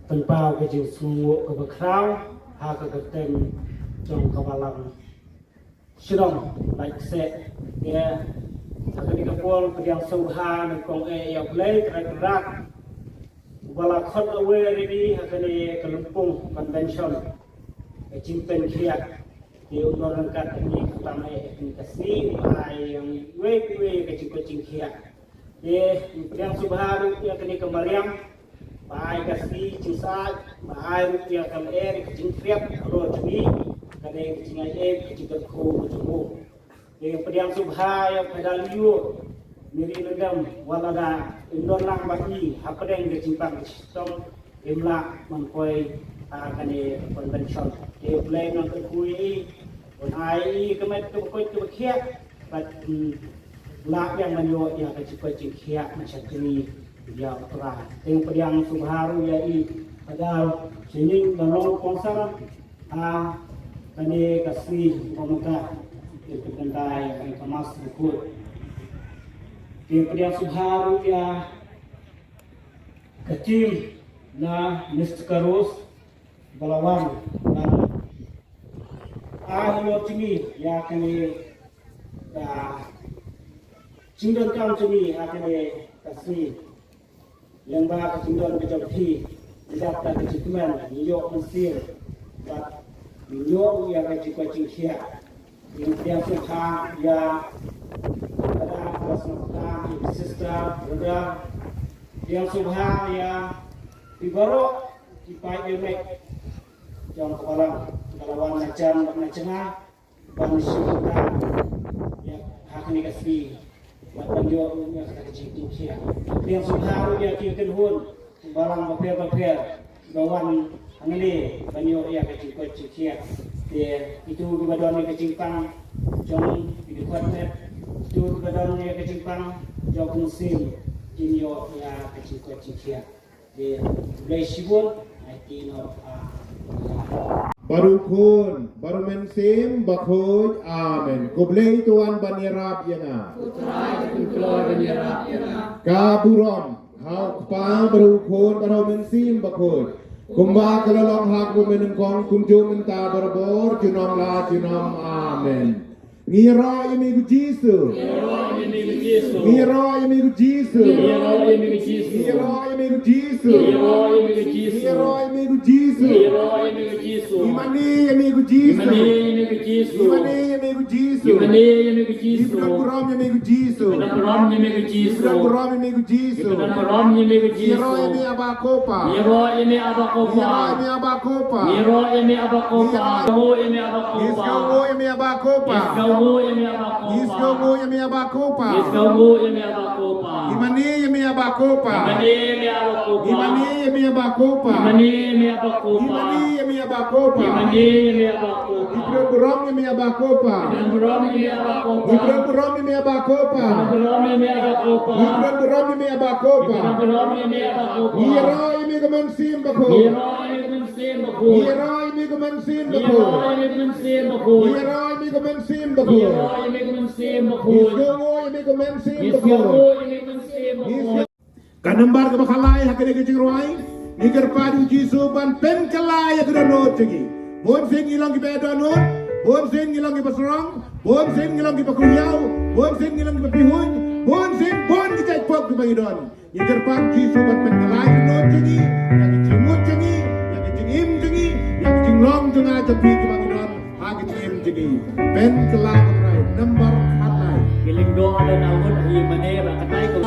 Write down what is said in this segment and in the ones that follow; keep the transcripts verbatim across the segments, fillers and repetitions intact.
Pynpaw ka jingsngewnguh kaba khraw ha ka kyrteng jong ka Balang Shnong Laitkaseh. Ïa, ha kane ka por pdiang sngewbha nyngkong eh ïa U Blei Trai Kynrad uba la khot awei ïa ngi ha kane ka lympung convention, ka jingpynkhiah. Te u nongryngkat ngi khamtam eh ïa kane ka sngi, ba ai ïa ngi iwei pa iwei ka jingkoit jingkhiah. Te pdiang sngewbha ruh ïa kane ka mariang ba ai ka sngi jingsah, ba ai ruh ïa ka lyer ka jingkhriat halor jong ngi, kane ka jingai eh ka jingkyrkhu ka jong u. Te pdiang sngewbha ïa u Phadar Lyiur Mary Lyngdoh, wat lada im don lang bad ngi hapdeng ka jingpang ka shitom, im lah ban poi ha kane ka convention. Te U Blei un kyrkhu ïa i, un ai i ka met kaba koit kaba khiah, bad, mm, lah biang ban ïoh ïa ka jingkoit jingkhiah ban shakri ïa U Trai. Te pdiang sngewbha ruh ïa i Phadar Syiemlieh ban long kongsan ha kane ka sngi, kongsan ka, te pdiang sngewbha ïa ka Mass Bakhuid. Te pdiang sngewbha ruh ïa ka team na Mister Karos ba la wan ban ai halor jong ngi ïa kane ka jingdonkam jong ngi ha kane ka sngi. Lyngba ka jingdon ka jong phi, ngi dap da ka jingkmen, ngi ïoh mynsiem bad ngi ïoh ïa ka jingkoit jingkhiah. Ngi pdiang sngewbha ïa ka dap ka sngewbha ïa ka sister, brother. Pdiang sngewbha ïa phi baroh ki paid ïa met jong ka Balang, ka la wan na jan bad na jngai ban sngewbha ïa ha kane ka sngi, bad ban ïoh ïa kata ka jingkyrkhu. Pdiang sngewbha ruh ïa ki kynhun Balang bapher bapher ba wan hangne ban ïoh ïa ka jingkoit jingkhiah. Te itu kiba don ïa ka jingpang jong ki dkhot met, itu kiba don ïa ka jingpang jong ka mynsiem, kin ïoh ïa ka jingkoit jingkhiah. Te U Blei shibun. Ai ti no. Bad U Khun, bad U Mynsiem Bakhuid. Amen. Ko Blei to wan ban ïarap ïa nga. Ko Trai to wan ban ïarap ïa nga. Ka burom ha U Kpa bad U Khun bad U Mynsiem Bakhuid, kumba ka la long ha kaba mynnyngkong, kumjuh mynta barabor, junom la junom. Amen. Ngi ïaroh ïa me ko Jisu. Ngi ïaroh ïa me ko Jisu. Ngi ïaroh ïa me ko Jisu. Ngi ïaroh ïa me ko Jisu. Ngi ïaroh ïa me ko Jisu. Ngi ïaroh ïa me ko Jisu. Ngi ïaroh ïa me ko Jisu. Ngi mane ïa me ko Jisu. Ngi mane ïa me ko Jisu. Ngi mane ïa me ko Jisu. Ngi mane ïa me ko Jisu. Ngi pyndonkam burom ïa me ko Jisu. Ngi pyndonkam burom ïa me ko Jisu. Ngi pyndonkam burom ïa me ko Jisu. Ngi pyndonkam burom ïa me ko Jisu. Ngi ïaroh ïa me Aba ko Pa. Ngi ïaroh ïa me Aba ko Pa. Ngi ïaroh ïa me Aba ko Pa. Ngi ïaroh ïa me Aba ko Pa. Ngi ïaroh ïa me Aba ko Pa. Ngi ïaroh ïa me Aba ko Pa. Ngi ïaroh ïa me Aba ko Pa. Ngi ïaroh ïa me Aba ko Pa. Ngi ïaroh ïa me Aba ko Pa. Ngi mane ïa me Aba ko Pa. Ngi mane ïa me Aba ko Pa. Ngi mane ïa me Aba ko Pa. Ngi mane ïa me Aba ko Pa. Ngi mane ïa me Aba ko Pa. Ngi pyndonkam burom ïa me Aba ko Pa. Ngi pyndonkam burom ïa me Aba ko Pa. Ngi pyndonkam burom ïa me Aba ko Pa. Ngi pyndonkam burom ïa me Aba ko Pa. Ngi pyndonkam burom ïa me Aba ko Pa. Ngi ïaroh ïa me ko Mynsiem Bakhuid. Ngi ïaroh ïa me ko Mynsiem Bakhuid. Ngi ïaroh ïa me ko Mynsiem Bakhuid. Ngi ïaroh ïa me ko Mynsiem Bakhuid. Ngi ïaroh ïa me ko Mynsiem Bakhuid. Ngi ïaroh ïa me ko Mynsiem Bakhuid. Ngi ïaroh ïa me ko Mynsiem Bakhuid. Ka nambar kaba khatlai ha kane ka jingrwai, ngi kyrpad ïa u Jisu ban pynkylla ïa ka dohnud jong ngi. Bun sien ngi long kiba dohnud, bun sien ngi long kiba strong, bun sien ngi long kiba kynmaw, bun sien ngi long kiba pihuiñ, bun sien bun ki jait pop kiba ngi don. Ngi kyrpad Jisu ban pynkylla ïa ka dohnud jong ngi, ïa ka jingmut jong ngi, ïa ka jingim jong ngi, ïa ka jinglong jong nga jong phi kiba ngi don ha ka jingim jong ngi. Pynkylla ko Trai, nambar khatlai. Ki lyngdoh don awut hi mane ba katai ko.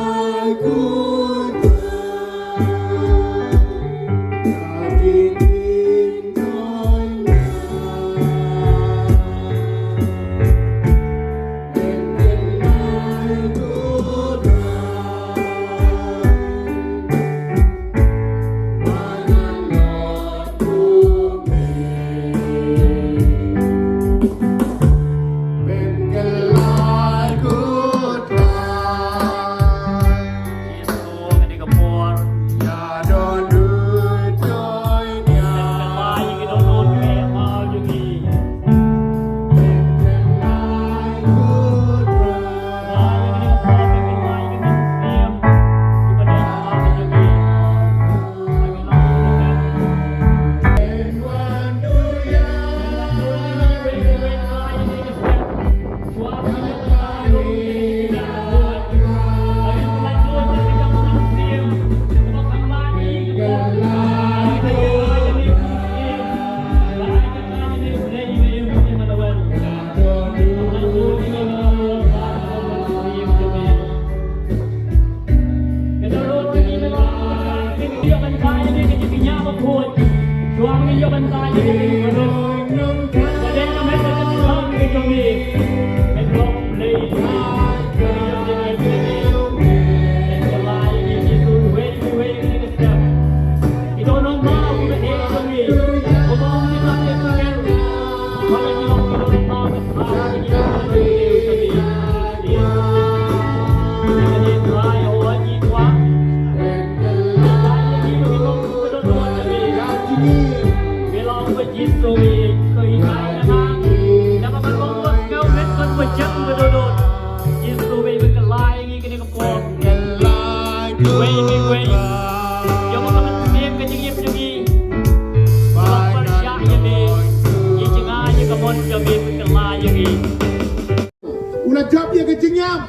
U la jop ïa ka jingïap.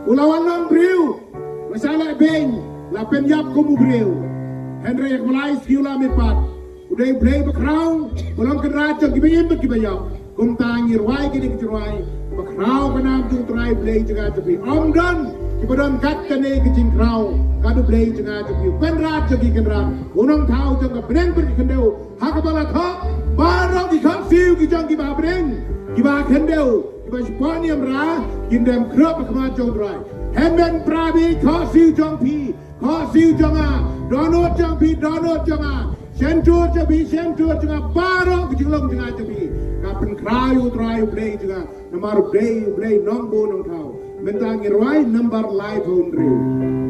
U la wan long briew. U la shah leh beiñ. La pynïap kum u briew. Hynrei ïa ka Blei sha u la mih pat. U dei Blei bakhraw. Ba long Kynrad jong kiba im bad kiba ïap. Kumta ngi rwai kine ki jingrwai. Bakhraw ka nam jong u Trai Blei jong nga jong phi. Ym don kiba don kat kane ka jingkhraw. Kat u Blei jong nga jong phi. Kynrad jong ki kynrad. U Nongthaw jong ka bneng bad ka khyndew. Ha kaba la thoh baroh ki khohsiew ki jong kiba bneng, kiba khyndew, kiba shapoh niam ra, kin dem khrop ha khmat jong u Trai. Hynmen para bangeit, khohsiew jong phi, khohsiew jong nga, dohnud jong phi, dohnud jong nga, shyntur jong phi, shyntur jong nga, baroh ki jinglong jong nga jong phi, ka pynkhraw ïa u Trai u Blei jong nga. Namar u Blei, u Blei nongbuh nongthaw. Mynta ngi rwai number lai phew hynriew.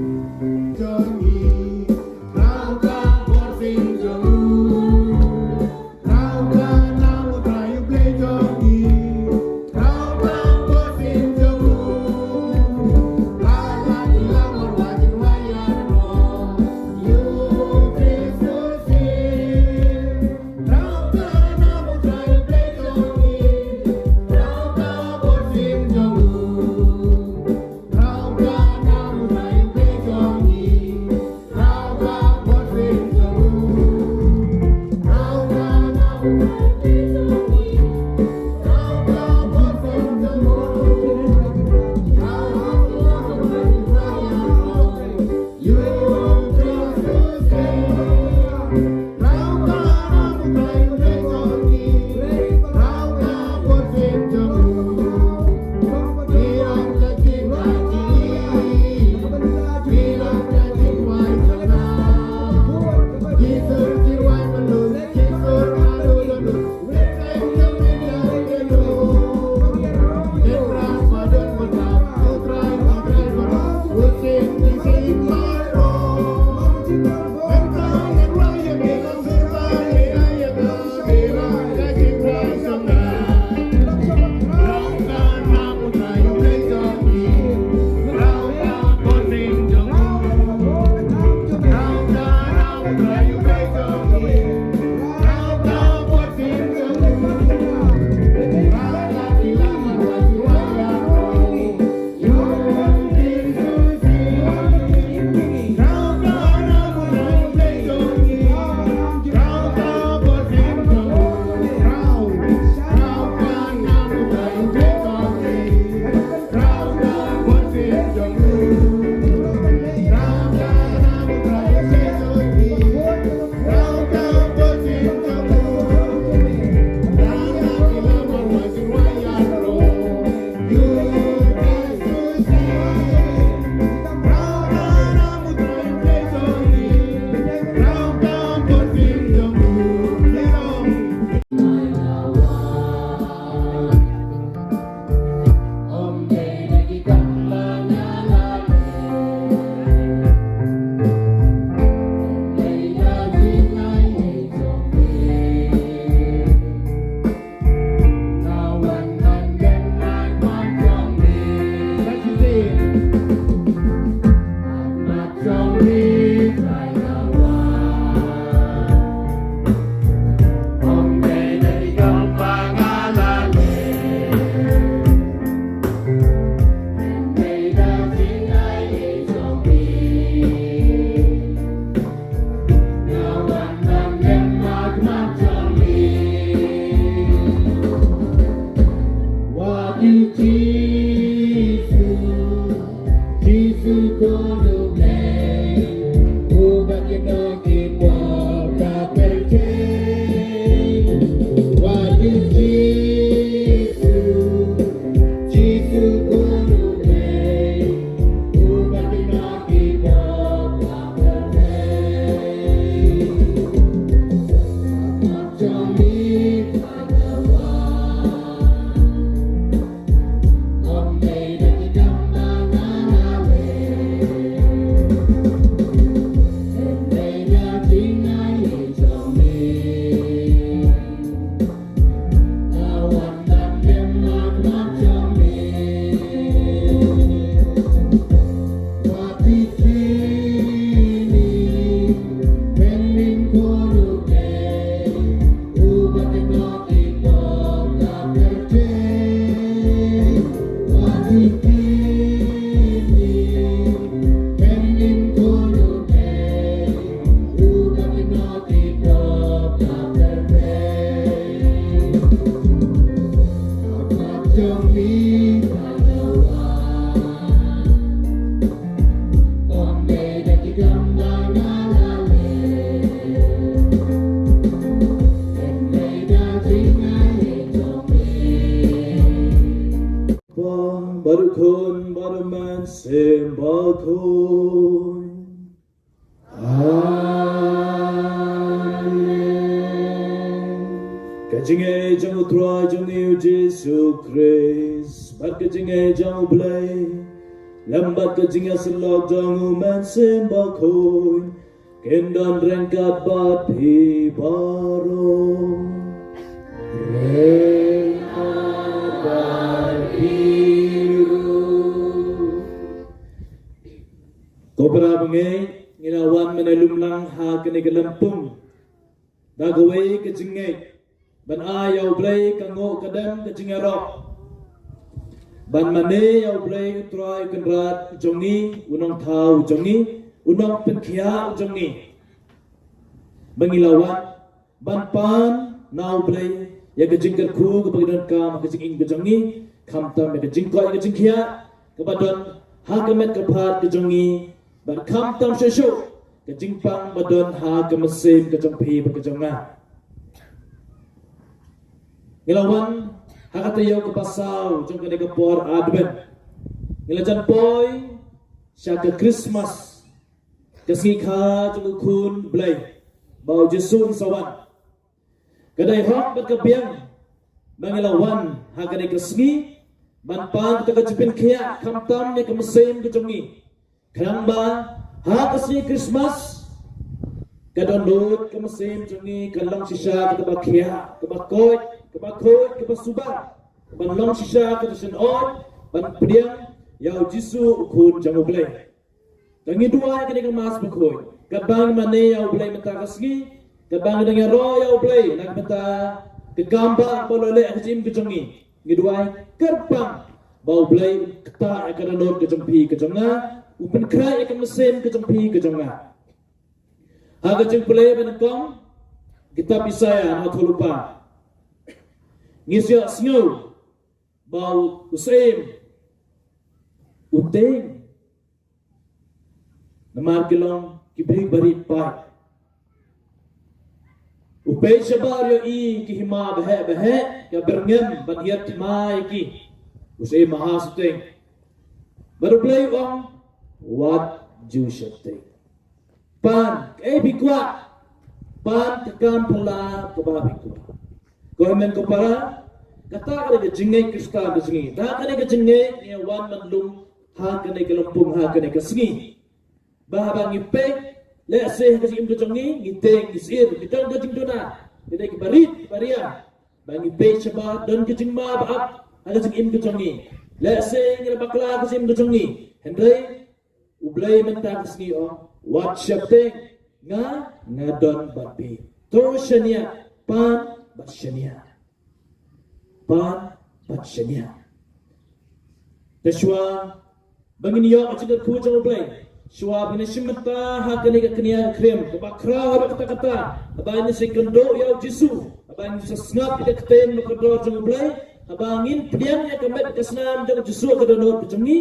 Bakhuid. Amen. Ka jingngeit jong U Trai jong ngi U Jisu Khrist, bad ka jingngeit jong U Blei, lem bad ka jingïasyllok jong U Mynsiem Bakhuid, kin don ryngkat bad phi baroh. Ryngkat bad phi ruh. Ko para bangeit, ngi la wan mynne lum lang ha kane ka lympung da kawei ka jingngeit ban ai ïa U Blei ka nguh ka dem ka jingïaroh, ban mane ïa U Blei U Trai U Kynrad jong ngi, U Nongthaw jong ngi, U Nongpynkhiah jong ngi. Ba ngi la wan ban pan na U Blei ïa ka jingkyrkhu kaba ngi donkam ha ka jingim ka jong ngi, khamtam ïa ka jingkoit ka jingkhiah kaba don ha ka met ka phad ka jong ngi, bad khamtam shuh shuh ka jingpang ba don ha ka mynsiem ka jong phi bad ka jong nga. Ngi la wan ha ka taïew kaba saw jong kane ka por Advent. Ngi la jan poi sha ka Christmas, ka sngi kha jong U Khun Blei, ba U Jisu un sa wan. Ka dei hok bad ka biang ba ngi la wan ha kane ka sngi ban pan kata ka jingpynkhiah khamtam ïa ka mynsiem ka jong ngi. Khnang ba ha ka sngi Christmas ka dohnud ka mynsiem jong ngi kan long shisha kaba khiah, kaba koit, kaba khuid, kaba suba, ban long shisha kata ka jingoi ban pdiang ïa U Jisu U Khun jong U Blei. Te ngi duwai kane ka Mass bakhuid, katba ngi mane ïa U Blei mynta ka sngi, katba ngi dang ïaroh ïa U Blei na ka bynta ka kam ba U la leh ha ka jingim ka jong ngi, ngi duwai kyrpang ba U Blei un ktah ïa ka dohnud ka jong phi ka jong nga, un pynkhreh ïa ka mynsiem ka jong phi ka jong nga. Ha ka jingpule ba nyngkong, kitab Isaïah, na u lypa, ngi sa ïohsngew ba u syiem u tieng. Namar ki long ki briew ba rit paid. U peit shabar, u ïohi ki hima baheh baheh, ka byrngem ban hiar thma ïa ki. U syiem u ha suteng. Bad U Blei u ong, wat ju sheptieng. Pan, kaei phi kwah? Pan ka kam phylla kaba phi kwah. Ko hynmen ko para, kata ka dei ka jingngeit Khristan ka jong ngi. Da kane ka jingngeit ngi wan man lum ha kane ka lympung, ha kane ka sngi. Ba haba ngi peit, lehse ha ka jingim ka jong ngi, ngi tieng, ngi syier, ngi don ka jingduna, ngi dei kiba rit, kiba ria. Ba ngi peit shabar, don ka jingma ba ap ha ka jingim ka jong ngi. Lehse ngi la bakla ha ka jingim ka jong ngi. Hynrei U Blei mynta ka sngi u ong, wat sheptieng, nga, nga don bad phi. To shaniah, pan bad shaniah. Pan bad shaniah. Te shuwa ba ngin ïoh ka jingkyrkhu jong U Blei, shuwa ba ngin shim bynta ha kane ka kñia ka khriam kaba khraw haduh katta katta, haba ngin sa ïakynduh ïa U Jisu, haba ngin sa sngap ïa ka ktien ba kordor jong U Blei, haba ngin pdiang ïa ka met ka snam jong U Jisu ha ka dohnud ka jong ngi,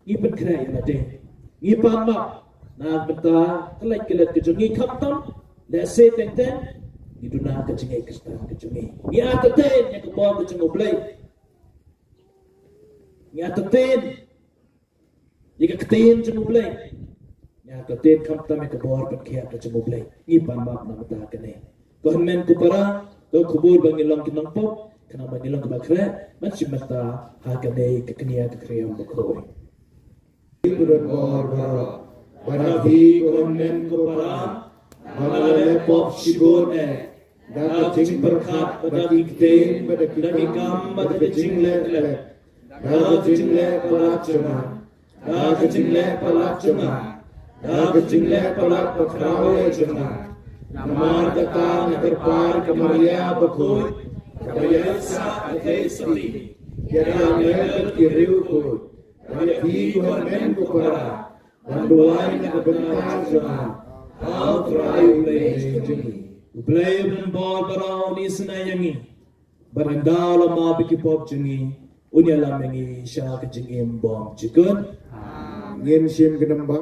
ngi pynkhreh ïa lade. Ngi pan map na ka bynta ka lait ka let ka jong ngi, khamtam lehse teng teng ngi duna ka jingngeit Khristan ka jong ngi. Ngi artatien ïa ka bor ka jong U Blei. Ngi artatien ïa ka ktien jong U Blei. Ngi artatien khamtam ïa ka bor pynkhiah ka jong U Blei. Ngi pan map na ka bynta kane. Ko hynmen ko para, to khubor ba ngin long ki nongpop, khnang ba ngin long kiba khreh ban shim bynta ha kane ka kñia ka khriam bakhuid. Ki bor baroh, ba na phi ko hynmen ko para, ba nga la leh pop shibun eh, da ka jingpyrkhat bad da ki ktien bad da ki kam bad da ka jingleh leh, da ka jingleh palat jong nga, da ka jingleh palat jong nga, da ka jingleh palat bakhraw jong nga. Namar kata nga kyrpad ïa ka Maria bakhuid, kaba ïaisah ka theisotti, ïa ka angel bad ki riewkhuid, bad ïa phi ko hynmen ko para, ban duwai na ka bynta jong nga ha U Trai U Blei jong ngi. U Blei u donbor baroh un isynei ïa ngi, bad ynda u la map ïa ki pop jong ngi, un ïalam ïa ngi sha ka jingim bymjukut. Ngin shim ka nambah.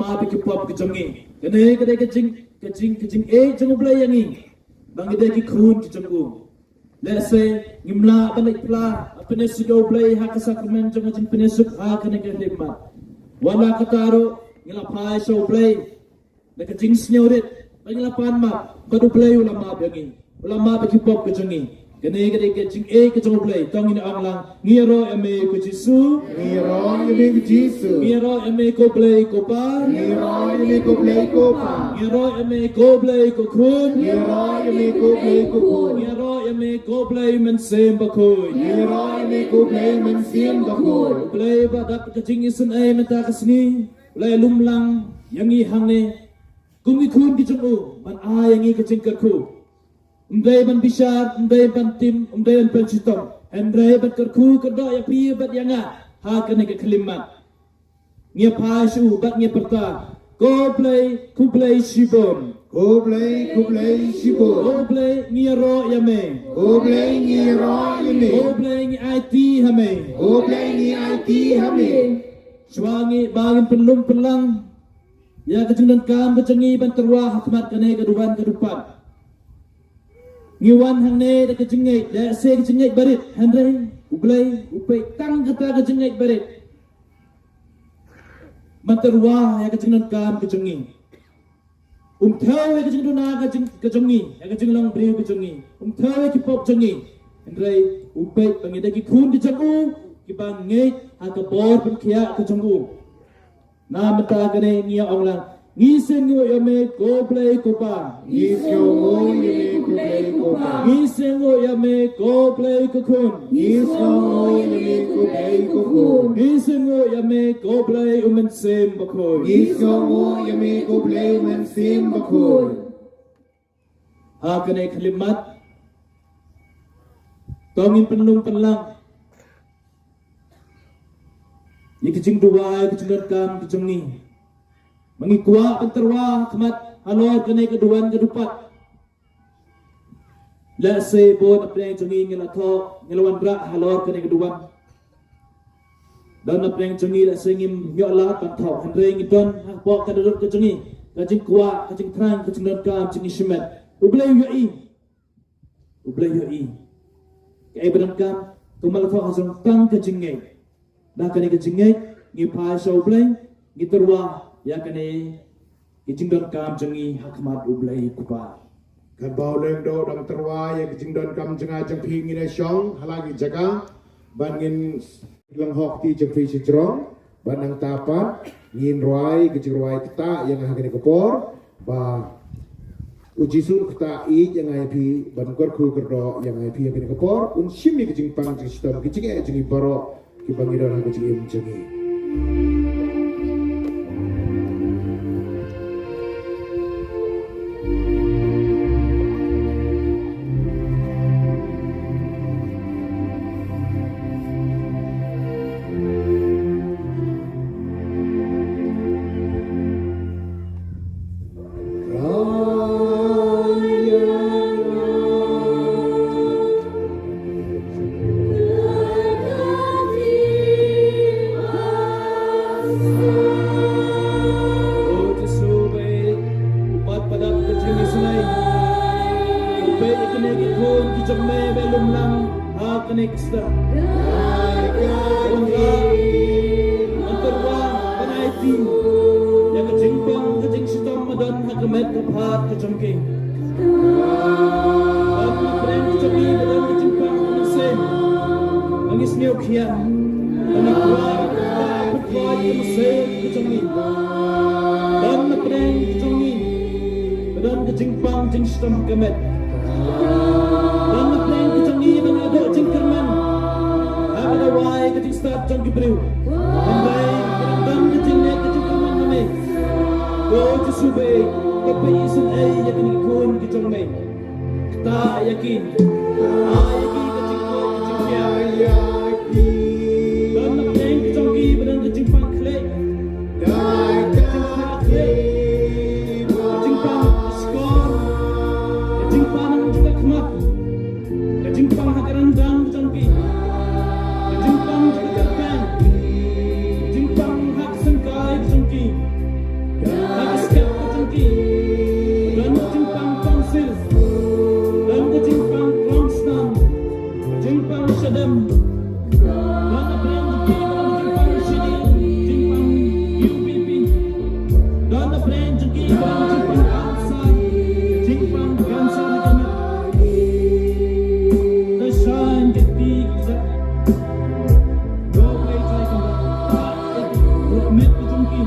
map ïa ki pop ki jong ngi. Kane ka dei ka jing, ka jing, ka jingïeit jong U Blei ïa ngi ba ngi dei ki khun ki jong u. Lehse ngim lah ban leit phla, ban pynïasuk ïa U Blei ha ka sakramen jong ka jingpynïasuk ha kane ka khyllipmat. Wat la katta ruh ngi la phai sha U Blei da ka jingsngewrit ba ngi la pan map, bad U Blei u la map ïa ngi, u la map ïa ki pop ki jong ngi. Kane ka dei ka jingïeit ka jong U Blei. To ngin ong lang, ngi ïaroh ïa me ko Jisu. Ngi ïaroh ïa me ko Jisu. Ngi ïaroh ïa me ko Blei ko Pa. Ngi ïaroh ïa me ko Blei ko Pa. Ngi ïaroh ïa me ko Blei ko Khun. Ngi ïaroh ïa me ko Blei ko Khun. Ngi ïaroh ïa me ko Blei Mynsiem Bakhuid. Ngi ïaroh ïa me ko Blei Mynsiem Bakhuid. U Blei ba dap ka jingisynei mynta ka sngi u la ïalum lang ïa ngi hangne kum ki khun ki jong u, ban ai ïa ngi ka jingkyrkhu. Ym dei ban bishar, ym dei ban tim, ym dei ban pynshitom, hynrei ban kyrkhu kyrdoh ïa phi bad ïa nga ha kane ka khyllipmat. Ngi ïa phai sha u bad ngi pyrta, ko Blei, khublei shibun. Ko Blei, khublei shibun. Ko Blei, ngi ïaroh ïa me. Ko Blei, ngi ïaroh ïa me. Ko Blei, ngi aiti ha me. Ko Blei, ngi aiti ha me. Shuwa ngi ba ngin pynlum pynlang ïa ka jingdonkam ka jong ngi ban tyrwa ha khmat kane ka duwan ka dukpat, ngi wan hangne da ka jingngeit, lehse ka jingngeit barit, hynrei U Blei u peit tang kata ka jingngeit barit ban tyrwa ïa ka jingdonkam ka jong ngi. Um thew ïa ka jingduna ka jong, ka jong ngi, ïa ka jinglong briew ka jong ngi. Um thew ïa ki pop jong ngi. Hynrei u peit ba ngi dei ki khun ki jong u, kiba ngeit ha ka bor pynkhiah ka jong u. Na mynta kane ngi ïa ong lang, ngi sngewnguh ïa me ko Blei ko Pa. Ngi sngewnguh ïa me ko Blei ko Pa. Ngi sngewnguh ïa me ko Blei ko Khun. Ngi sngewnguh ïa me ko Blei ko Khun. Ngi sngewnguh ïa me ko Blei U Mynsiem Bakhuid. Ngi sngewnguh ïa me ko Blei U Mynsiem Bakhuid. Ha kane ka khyllipmat, to ngin pynlum pynlang ïa ka jingduwai, ka jingdonkam ka jong ngi. Ma ngi kwah ban tyrwa ha khmat halor kane ka duwan ka dukpat. Lehse bun na pdeng jong ngi ngi la thoh, ngi la wanrah halor kane ka duwan. Don na pdeng jong ngi lehse ngim ïoh lad ban thoh, hynrei ngi don hapoh ka dohnud ka jong ngi ka jingkwah, ka jingthrang, ka jingdonkam jong ngi shimet. U Blei u ïohi. U Blei u ïohi. Kaei ba donkam, kumba la thoh ha jrong tang ka jingngeit. Da kane ka jingngeit ngi phai sha U Blei, ngi tyrwa ïa kane ka jingdonkam jong ngi ha khmat U Blei ko Pa. Katba u Lyngdoh u dang tyrwa ïa ka jingdonkam jong nga jong phi, ngin ïa shong ha la ki jaka ban ngin long hok ti jong phi sha jrong. Bad nangta pat ngin rwai ka jingrwai Ktah ïa nga ha kane ka por, ba U Jisu un ktah ïeit ïa nga ïa phi, bad un kyrkhu kyrdoh ïa nga ïa phi ha kane ka por, un shim ïa ka jingpang jingshitom, ka jingeh jong ngi baroh kiba ngi don ha ka jingim jong ngi. O Jisu ba ïeit, u Kpa ba dap ka jingisynei, u peit ïa kine ki khun ki jong me ba lum lang ha kane ka sdang. Wanrah, ban tyrwa, ban aiti ïa ka jingpang ka jingshitom ba don ha ka met ka phad ka jong ki. Bad na pdeng ka jong ngi ba don ka jingpang ka mynsiem, ba ngi sngewkhia, ba ngi kwah, ba ngi kwah ka mynsiem ka jong ngi. Bad na pdeng ka jong ngi ba don ka jingpang jingshitom ha ka met. Bad na pdeng ka jong ngi ba nga duh jingkyrmen ha ka dawai ka jingstad jong ki briew. Hynrei ka dang don ka jingngeit ka jingkyrmen ha me, ko Jisu ba ïeit, to peit isynei ïa kine ki khun ki jong me. Ktah ïa ki. Ai ïa ki ka jingkoit ka jingkhiah. Don na pdeng ka jong ki ba don ka jingpang khlieh, ka jingpang khlieh, ka jingpang shkor, ka jingpang jong ka khmat, ka jingpang ha ka ryndang ka jong ki, ka jingpang jong ka kyrpang, ka jingpang ha ka syngkai ka jong ki. Don na pdeng jong ki ba don ka jingpang shini, jingpang U B P. Don na pdeng jong ki ba don ka jingpang cancer, jingpang cancer na ka met. Te shah ïa ki kti ki kjat. Ko Blei Trai Kynrad, tah ïa ka met ka jong ki.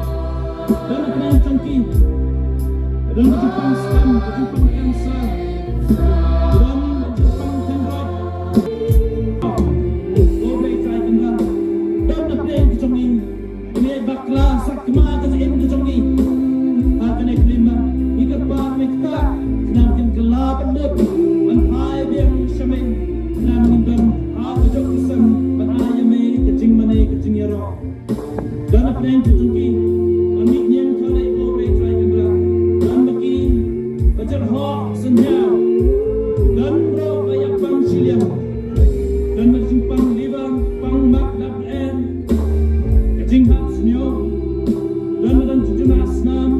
Don na pdeng jong ki ba don ka jingpang stem, ka jingpang cancer, ka don ka jingpang thyroid. Ko Blei Trai Kynrad, don na pdeng ka jong ngi. Ngi bakla sakma ka jingim ka jong ngi. Ha kane ka liang ba ngi kyrpad, ngi ktah, khnang kin kylla ban lut ban phai biang sha me, khnang ngin don ha kajuh ka sem ban ai ïa me ka jingmane ka jingïaroh. Don na pdeng ka jong ki ba mih niam thylliej, ko Blei Trai Kynrad. Don ba ki ba jyrhoh synñiaw. Don ruh ba ïapang shiliang. Don ba jingpang liver, pang mak dap en, ka jinghap sniew. Don ba don jingjuh na snam.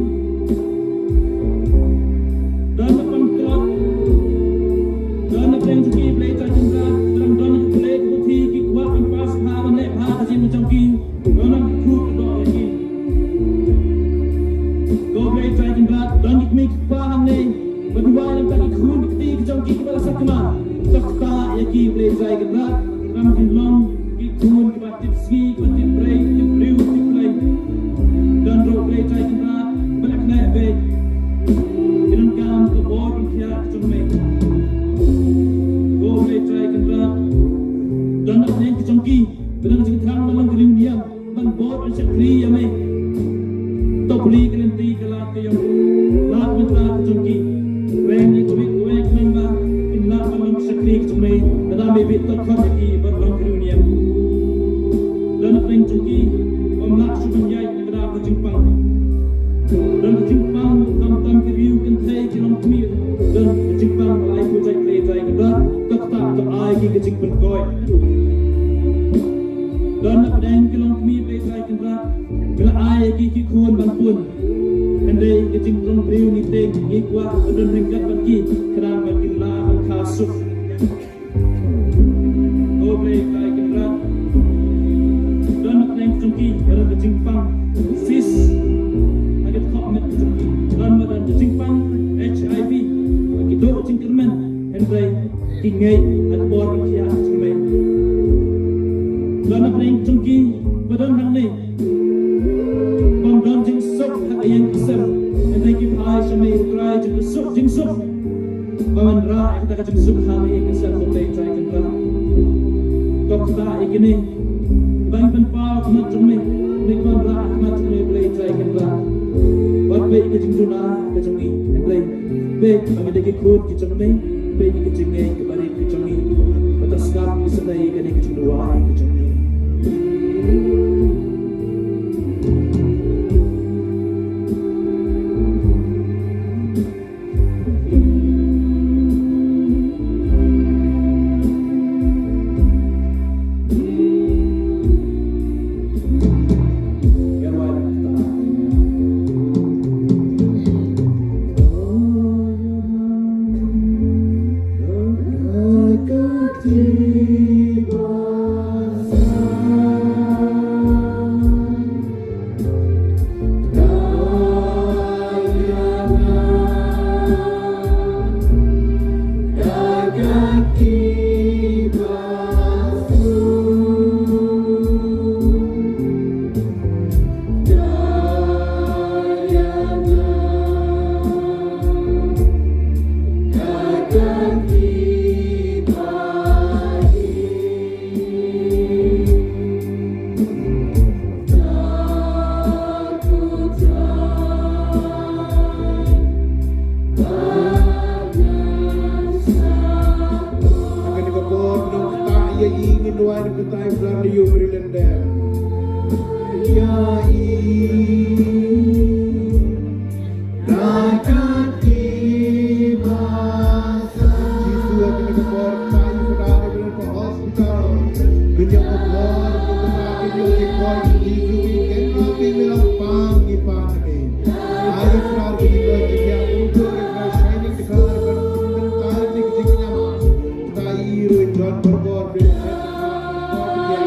Don ba pang tlot. Don na pdeng jong ki, Blei Trai Kynrad, ba dang don ha ka klet ka puthi, ki kwah ban pass bha, ban leh bha ka jingim jong ki. Don na ki khuid ki doh ïa ki. Ko Blei Trai Kynrad, don ki kmie ki kpa hangne ba duwai na ka bynta ki khun ki kti ki jong ki kiba la sakma. To ktah ïa ki, Blei Trai Kynrad, khnang kin long ki khun kiba tip sngi, kiba tip briew, tip briew, tip Blei. Don ruh, Blei Trai Kynrad, ba la kynnoh beit, ki donkam ka bor ban thiah ka jong me. Ko Blei Trai Kynrad, don na pdeng ka jong ki ba don ka jingthrang ban long ka riewniam, ban bud ban shakri ïa me. To plie ka lynti ka lad ka ïong, lad mynta ka jong ki. Reng ïa kawei kawei khnang ba kin lah ban long shakri ka jong me. Lada me bit, to khot ïa ki ban long ka riewniam. Don na pdeng jong ki bym lah shuh ban ïaid na ka daw ka jingpang. Don ka jingpang, khamtam ki riew kynthei ki longkmie. Don ka jingpang, ai khublei, Blei Trai Kynrad. To ktah, to ai ki ka jingpynkoit. Don na pdeng ki longkmie, Blei Trai Kynrad, me la ai ïa ki ki khun ban pun. Hynrei ka jingpang briew ngi tieng, ngi kwah ba don ryngkat bad ki, khnang ba kin lah ban kha suk. Ko Blei Trai Kynrad, don na pdeng jong ki ba don ka jingpang cyst ha ka dkhot met jong ki, don ba don ka jingpang H I V, ba ki duh jingkyrmen, hynrei ki ngeit ha ka bor ban thiah jong me. Don na pdeng jong ki ba don hangne bym don jingsuk ha ka ïing ka sem, hynrei ki phai sha me, U Trai jong ka suk jingsuk. Ba men rah ïa kata ka jingsuk ha ka ïing ka sem, ko Blei Trai Kynrad. To ktah ïa kine ba ngi pynpaw ha khmat jong me, ba men rah ha khmat jong me, Blei Trai Kynrad. Wat peit ka jingduna ka jong ngi, hynrei peit ba ngi dei ki khun ki jong me, peit ïa ka jingngeit kaba rit ka jong ngi. Bad to sngap isynei ïa kane ka jingduwai ka jong ngi. Ha kane ka por nongktah ïa i ngin duwai na ka bynta i Brother Yuri Lendem. Ïa i. Da ka kti ba sa. Jisu, ha kane ka por, sa i Brother Yuri Lendem ha hospital. Kynja ka por, ka por, ka por, ka por, Jisu, i ken ra, i me la pang, i pang, i. Ai Brother, i ko, i ya, u do, i ka shining, i ka, i ka, i ka, i ka, i ka, i ka, i ka, i ka, i ka, i ka,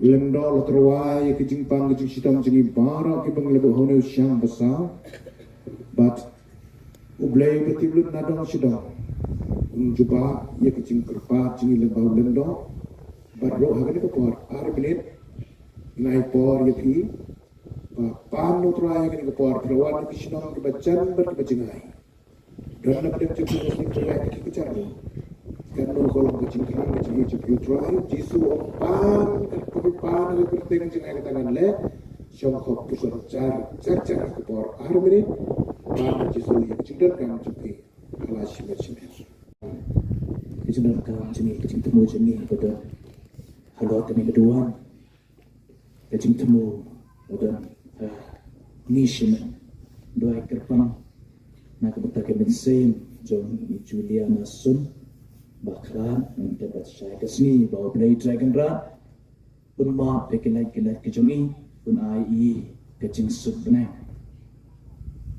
Lyngdoh la tyrwa ïa ka jingpang ka jingshitom jong ngi baroh kiba ngi la buh ha une u shang ba saw. Bad U Blei uba tip lut na dong sha dong un jubab ïa ka jingkyrpad jong ngi lyngba u lyngdoh. Bad ruh ha kane ka por, ar minit, ngi ai por ïa phi ba pan u Trai ha kane ka por, phi la wan na ki shnong kiba jan bad kiba jngai. Don na pdeng jong phi ka sning ba ïaid na ki kjat ruh. Katno ka long ka jingkyrmen ka jingïeit jong phi, u Trai Jisu u ong, pan ka, ka pan ka kyrteng jong nga, kata ngan leh. Shong khop pyrshah jar jar jar ka por ar minit. Pan Jisu ïa ka jingdonkam jong phi. Hala shimet shimet. Ka jingdonkam jong ngi, ka jingthmu jong ngi ba don halor kane ka duwan. Ka jingthmu ba don, ah, ngi shimet duwai kyrpang na ka bynta ka mynsiem jong i Juliana Sun Bakhlad, nangta bad shai ka sngi ba U Blei Trai Kynrad un map ïa ki lait ki lait ki jong i, un ai i ka jingsuk bneng.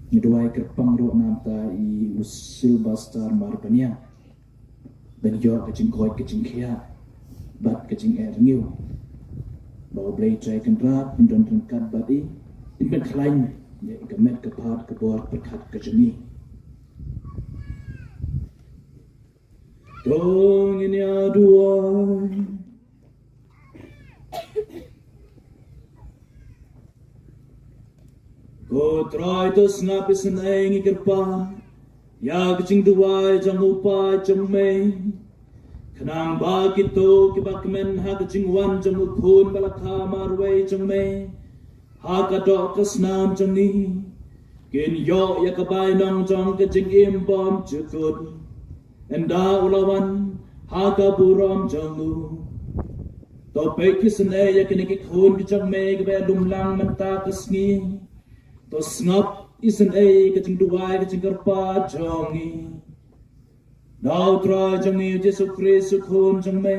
Ngi duwai kyrpang ruh na ka bynta i u Sylvester Marbaniang. Ban ïoh ka jingkoit ka jingkhiah bad ka jingerngiew. Ba U Blei Trai Kynrad un don ryngkat bad i, un pynkhlaiñ ïa ka met ka phad ka bor pyrkhat ka jong i. To ngin ïa duwai. Ko Trai, to sngap isynei ngi kyrpad ïa ka jingduwai jong u paid jong me, khnang ba kito kiba kmen ha ka jingwan jong u Khun ba la kha marwei jong me ha ka doh ka snam jong ngi kin ïoh ïa ka bainong jong ka jingim bymjukut ynda u la wan ha ka burom jong u. To peit isynei ïa kine ki khun ki jong me kiba ïalum lang mynta ka sngi. To sngap isynei ka jingduwai ka jingkyrpad jong ngi. Da u Trai jong ngi u Jisu Khrist u Khun jong me,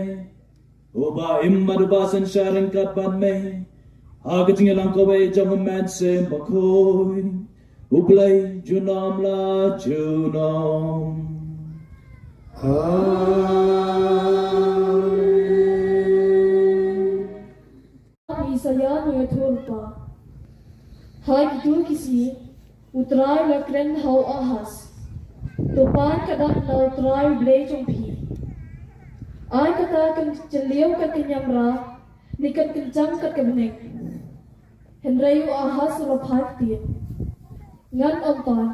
uba im bad uba synshar ryngkat bad me ha ka jingïalang kawei jong u Mynsiem Bakhuid, U Blei junom la junom. Amen. Isaïah u ïathuhlypa. Ha kito ki sngi u Trai u la kren ha u Ahas, to pan ka dak na u Trai U Blei jong phi. Ai kata kan jylliew kat ka niamra, ne kan kynjang kat ka bneng. Hynrei u Ahas u la phai ktien, ngan ym pan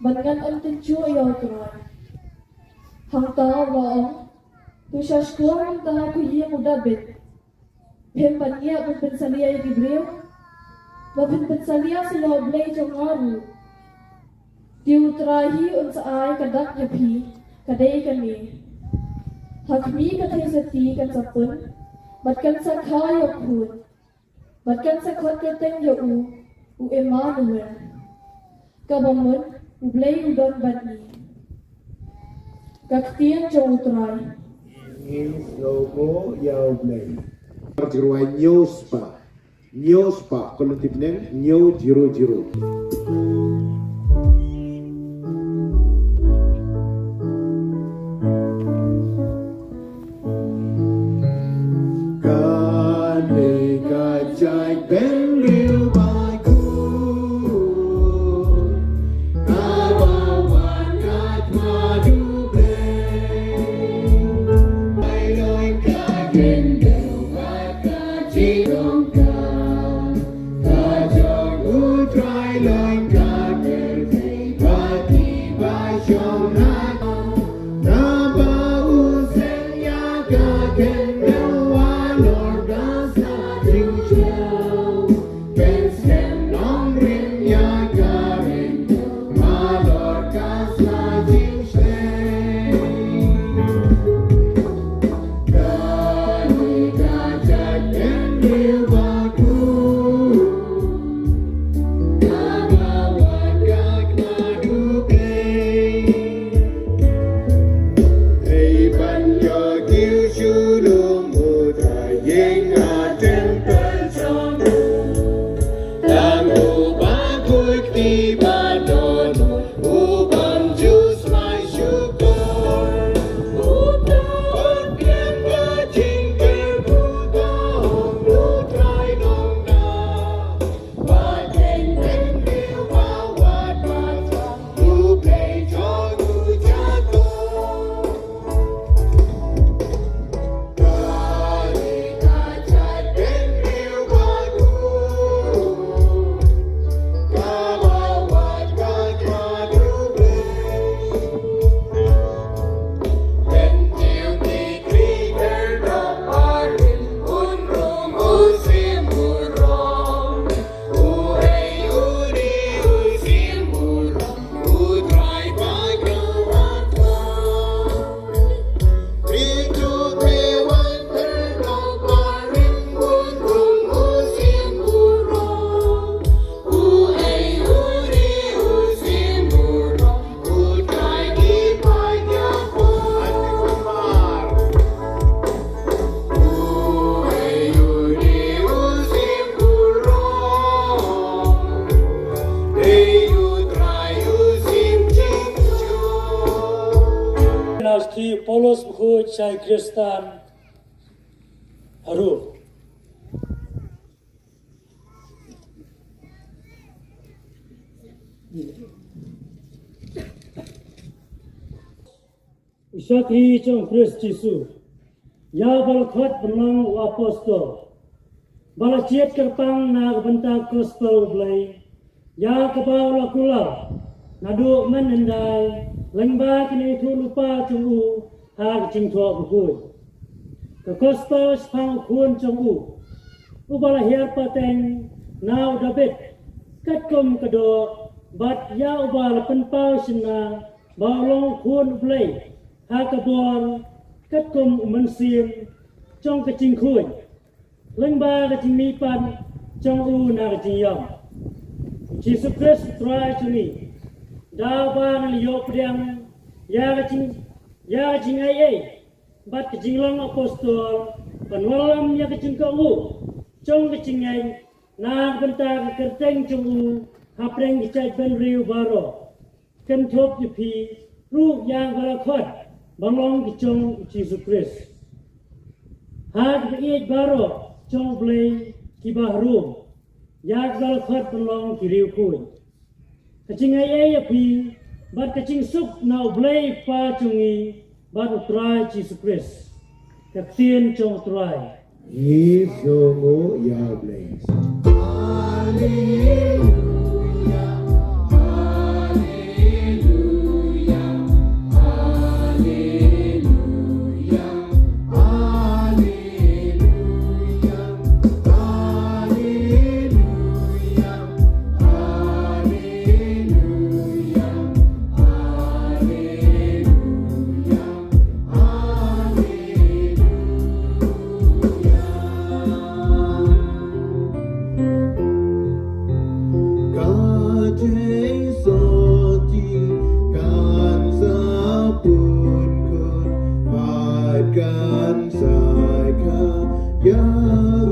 bad ngan ym tynjuh ïa u Trai. Hangta u la ong, to sha shkor mynta, ko ïing u Dabid. Phim ban ngiah ban pynsalia ïa ki briew, ba phin pynsalia sa ïa U Blei jong nga ruh. Te U Trai hi un sa ai ka dak ïa phi, ka dei kane: ha khmih ka theisotti kan sa pun, bad kan sa kha ïa u khun, bad kan sa khot kyrteng ïa u, u Immanuel. Kaba mut U Blei u don bad ngi. Ka ktien jong U Trai. Ngi sngewbha ïa U Blei. Ka jingrwai hynñiew spah, hynñiew spah, ka lynti bneng hynñiew zero zero. Kane ka jaitbynriew ba khuid kaba wan na khmat U Blei. Ai loi ka khyndew bad ka jingdonkam. Ka jong U Trai loi ka pyrthei bad kiba shong ha ka. Naba u seng ïa ka khyndew halor ka sla jingshngaiñ. Pynskhem nongrim ïa ka ring halor ka sla jingshngaiñ. Kane ka jaitbynriew ba khuid. Khristan harum. U shakri jong Khrist Jisu, ïa uba la khot ban long u apostol, ba la jied kyrpang na ka bynta ka gospel U Blei, ïa kaba u la kular naduh mynhyndai lyngba kine ki ïathuhlypa jong u ha ka Jingthoh Bakhuid. Ka gospel shaphang u Khun jong u, uba la hiar pateng na u Dabid katkum ka doh, bad ïa uba la pynpaw shynna ba u long u Khun U Blei ha ka bor katkum u mynsiem jong ka jingkhuid, lyngba ka jingmihpat jong u na ka jingïap. U Jisu Khrist U Trai jong ngi, da uba ngi la ïoh pdiang ïa ka jing, ïa ka jingaiei bad ka jinglong apostol, ban wallam ïa ka jingkohnguh jong ka jingngeit na ka bynta ka kyrteng jong u hapdeng ki jaitbynriew baroh. Kynthup ïa phi ruh ïa kiba la khot ban long ki jong U Jisu Khrist ha kiba ïeit baroh jong U Blei kiba harum, ïa kiba la khot ban long ki riewkhuid. Ka jingaiei ïa phi bad ka jingsuk na U Blei Kpa jong ngi bad U Trai Jisu Khrist. Ka ktien jong U Trai. Ngi sngewnguh ïa U Blei. Ka jingsotti kan sa pun khun, bad kan sa kha ïa u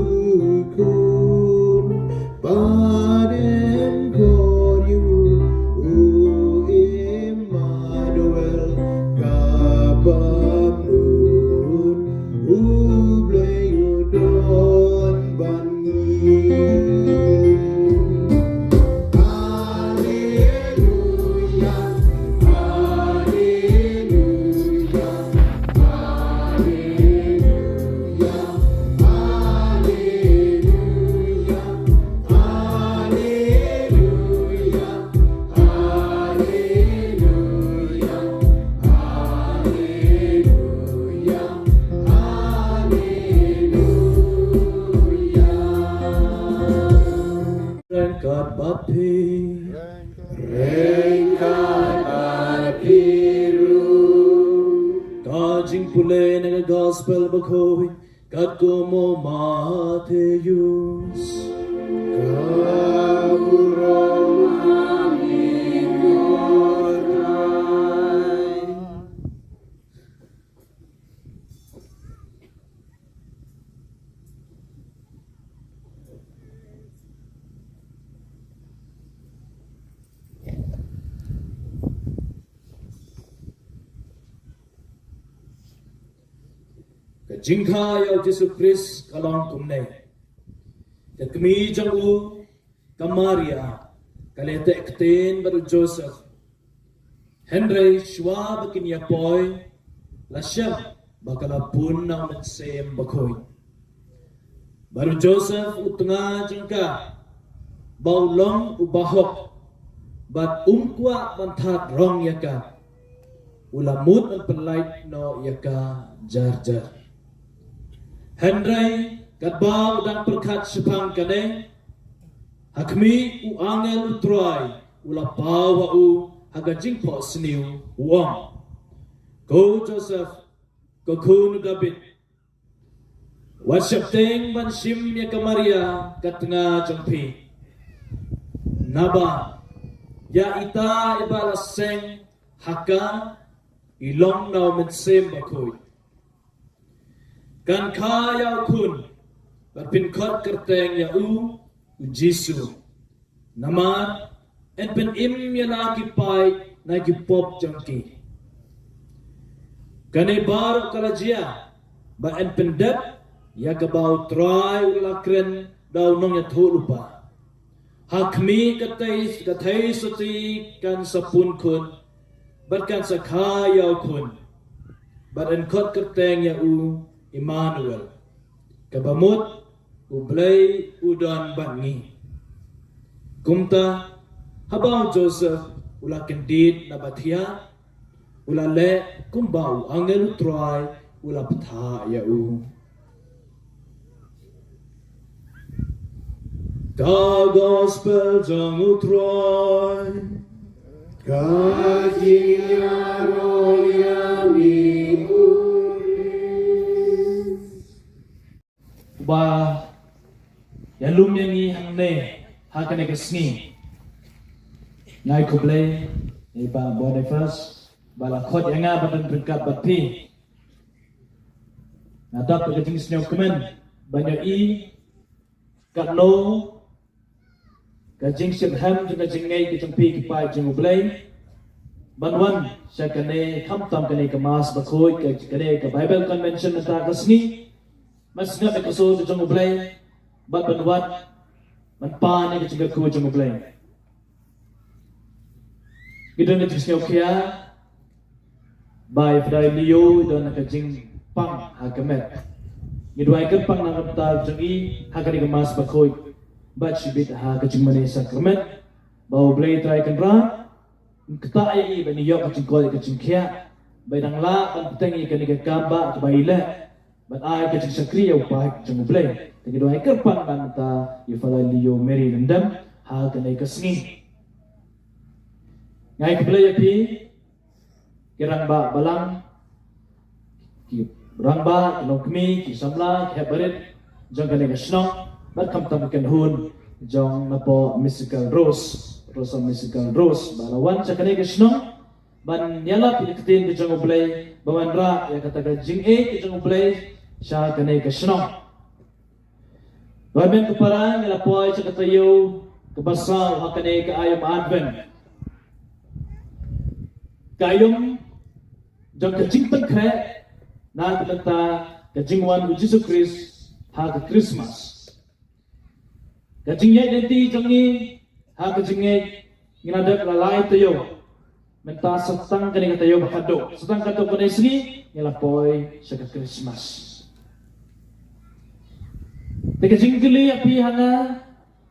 khun. Bad yn khot ïa u, u Immanuel, kaba mut U Blei u don bad ngi. Haleluia, haleluia, haleluia. Ryngkat bad phi. Ryngkat bad phi ruh. Ka jingpule na ka Gospel Bakhuid katkum u Mathaios. Ka burom ha ngi ko Trai. Ka jingkha ïa u Jisu Khrist ka long kumne. Ka kmie jong u, ka Maria, ka la teh ktien bad u Joseph. Hynrei shuwa ba kin ïa poi, la shem ba ka la pun na u Mynsiem Bakhuid. Bad u Joseph u tnga jong ka, ba u long u bahok, bad um kwah ban thad rong ïa ka, u la mut ban pynlait noh ïa ka jar jar. Hynrei katba u dang pyrkhat shaphang kane, ha khmih, u angel u Trai u la paw ha u ha ka jingphohsniew, u ong: Ko Joseph, ko khun u Dabid, wat sheptieng ban shim ïa ka Maria ka tnga jong phi. Naba ïa ita iba la seng ha ka i long na u Mynsiem Bakhuid. Kan kha ïa u khun, bad phin khot kyrteng ïa u, u Jisu. Namar yn pynim ïa la ki paid na ki pop jong ki. Kane baroh ka la jia ba yn pyndep ïa kaba U Trai u la kren da u nongïathuhlypa. Ha khmih ka thei, ka theisotti kan sa pun khun bad kan sa kha ïa u khun, bad yn khot kyrteng ïa u Immanuel, kaba mut U Blei u don bad ngi. Kumta, haba u Joseph u la kyndit na ba thiah, u la leh kumba u angel U Trai u la bthah ïa u. Ka Gospel jong U Trai. Ka jingïaroh ïa mi, U Khrist. Uba ïalum ïa ngi hangne ha kane ka sngi. Nga ai khublei ïa i Bah Boniface ba la khot ïa nga ban don ryngkat bad phi. Nga dap ka jingsngewkmen ban ïohi katno ka jingshitrhem jong ka jingngeit ka jong phi ki paid jong U Blei ban wan sha kane, khamtam kane ka Mass Bakhuid, ka, kane ka Bible Convention mynta ka sngi. Ban sngap ïa ka sur ka jong U Blei bad ban wad, ban pan ïa ka jingkyrkhu jong U Blei. Ngi don ka jingsngewkhia ba i Fadai Leo i don ka jingpang ha ka met. Ngi duwai kyrpang na ka bynta jong i ha kane ka Mass Bakhuid bad shibit ha ka jingmane sakramen, ba U Blei Trai Kynrad un ktah ïa i ban ïoh ka jingkoit ka jingkhiah, ba i dang lah ban bteng ïa kane ka kam ba kaba i leh ban ai ka jingshakri ïa u paid jong U Blei. Te ngi duwai kyrpang na ka bynta i Fadai Leo Mary Lyngdoh ha kane ka sngi. Nga ai khublei ïa phi ki rangbah balang, ki rangbah, ki longkmie, ki samla, ki hep barit jong kane ka shnong bad khamtam ki kynhun jong napoh Mystical Rose, Rosa Mystical Rose, ba la wan sha kane ka shnong ban ïalap ïa ka ktien ka jong U Blei, ba wanrah ïa kata ka jingïeit ka jong U Blei sha kane ka shnong. Ba mynta ka para ngi la poi sha ka taïew kaba saw ha kane ka aïom Advent, ka aïom jong ka jingpynkhreh na ka bynta ka jingwan U Jisu Khrist ha ka Christmas. Ka jingïaid lynti jong ngi ha ka jingngeit ngi la dep la lai taïew. Mynta sa tang kane ka taïew ba khatduh, sa tang khatduh kane sngi ngi la poi sha ka Christmas. Te ka jingkylli ïa phi ha nga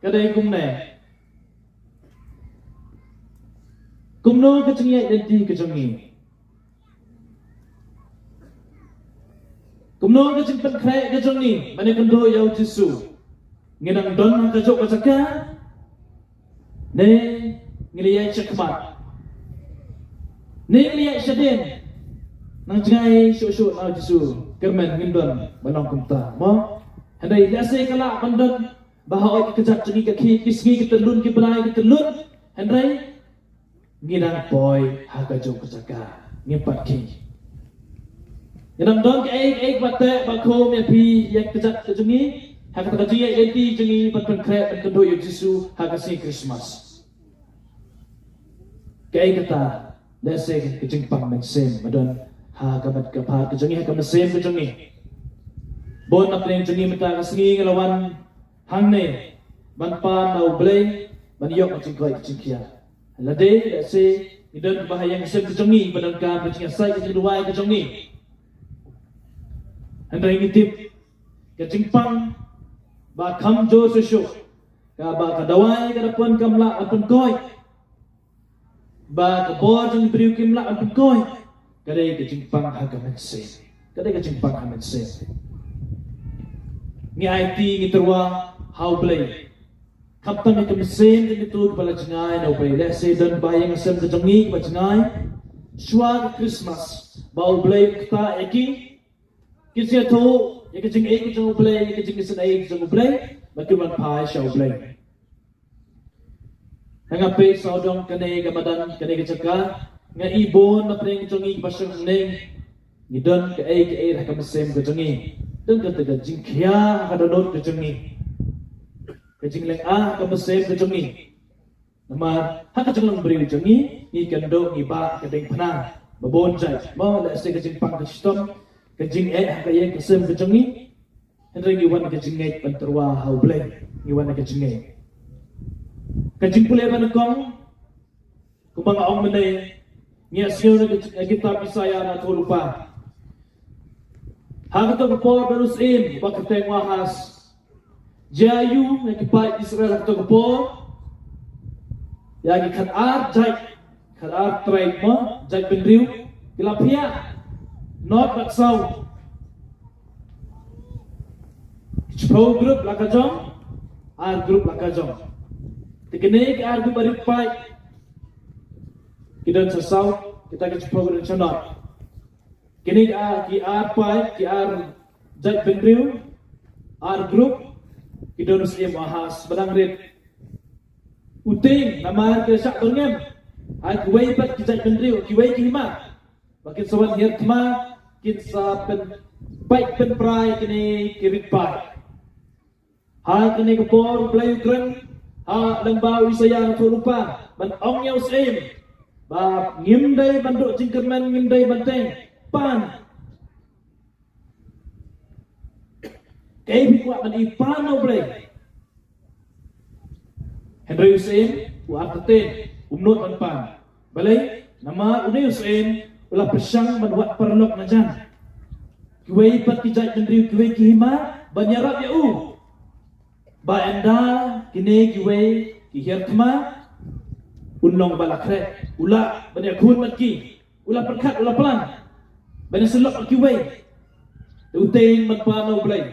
ka dei kumne: kumno ka jingïaid lynti ka jong ngi? Kumno ka jingpynkhreh ka jong ngi ban ïakynduh ïa U Jisu? Ngi dang don ha kajuh ka jaka, ne ngi la ïaid shakhmat, ne ngi la ïaid shadien? Nang jngai shuh shuh na U Jisu, kyrmen ngim don ba long kumta, mo? Hynrei lehse ka lah ban don ba hooid ki kjat jong ngi ka khih, ki sngi ki tylli, ki bnai ki tylli, hynrei ngi dang poi ha kajuh ka jaka, ngim pat khih. Ngi dang don kaei kaei ba teh ba khum ïa phi, ïa ka kjat ka jong ngi ha kata ka jingïaid lynti jong ngi ban pynkhreh ban kynduh ïa U Jisu ha ka sngi Christmas. Kaei kata? Lehse ka jingpang mynsiem ba don ha ka met ka phad ka jong ngi, ha ka mynsiem ka jong ngi. Bun na pdeng jong ngi mynta ka sngi ngi la wan hangne ban pan na U Blei, ban ïoh ka jingkoit ka jingkhiah. Lada lehse ngi don ba ha ïing ha sem ka jong ngi ba donkam ka jingïasaid, ka jingduwai ka jong ngi, hynrei ngi tip ka jingpang ba kham jur shuh shuh, kaba ka dawai ka da pun kam lah ban pynkoit, ba ka bor jong ki briew kim lah ban pynkoit, ka dei ka jingpang ha ka mynsiem. Ka dei ka jingpang ha mynsiem. Ngi aiti, ngi tyrwa ha U Blei, khamtam ïa ka mynsiem jong kito kiba la jngai na U Blei. Lehse don ba ha ïing ha sem ka jong ngi kiba jngai shuwa ka Christmas ba U Blei u ktah ïa ki, ki ïathuh ïa ka jingïeit ka jong U Blei, ïa ka jingisynei ka jong U Blei, ba kin wan phai sha U Blei. Nga peit sawdong kane ka madan, kane ka jaka, nga i bun na pdeng jong ngi kiba shong hangne, ngi don kaei kaei ha ka mynsiem ka jong ngi. Don kata ka jingkhia ha ka dohnud ka jong ngi, ka jinglynga ha ka mynsiem ka jong ngi. Namar ha ka jinglong briew jong ngi, ngi kynduh, ngi bah ka diengphna. Ba bun jait, mo, lehse ka jingpang ka shitom, ka jingeh ha ka ïing ka sem ka jong ngi. Hynrei ngi wan ka jingngeit ban tyrwa ha U Blei. Ngi wan ka jingngeit. Ka jingpule ba nyngkong, kumba nga ong mynne, ngi ïa sngew na ka kitab Isaïah na thol lypa. Ha kato ka por ba u syiem, ba kyrteng u Ahas. Jia ïa u na ki paid Israel ha kato ka por. Ïa ki khatar jait, khatar tribe mo, jait bynriew. Ki la phiah. North bad south. Shiphew group la ka jong, ar group la ka jong. Te kine ki ar group ba rit paid. Ki don sha south, kita ki shiphew ki don sha north. Kine ki ar, ki ar paid, ki ar jait bynriew, ar group, ki don u syiem u Ahas, ba dang rit. U tieng, namar ki la shah byrngem ha kiwei pat ki jait bynriew, kiwei ki hima. Ba kin sa wan hiar thma, kin sa pyn, pait pynpra ïa kine ki rit paid. Ha kane ka por U Blei u kren ha lyngba u Isaïah na thol lypa ban ong ïa u syiem ba ngim dei ban duh jingkyrmen, ngim dei ban teng, pan. Kaei phi kwah ban ïohi, pan na U Blei? Hynrei u syiem u artatien, um nud ban pan. Balei? Namar une u syiem u la pyrshang ban wad paralok na jan. Kiwei pat ki jait bynriew, kiwei ki hima ban ïarap ïa u. Ba ynda kine kiwei ki hiar thma, un long ba la khreh, u lah ban ïakhun bad ki, u la pyrkhat, u la plan ban ïasyllok bad kiwei. Te u tieng ban pan na U Blei.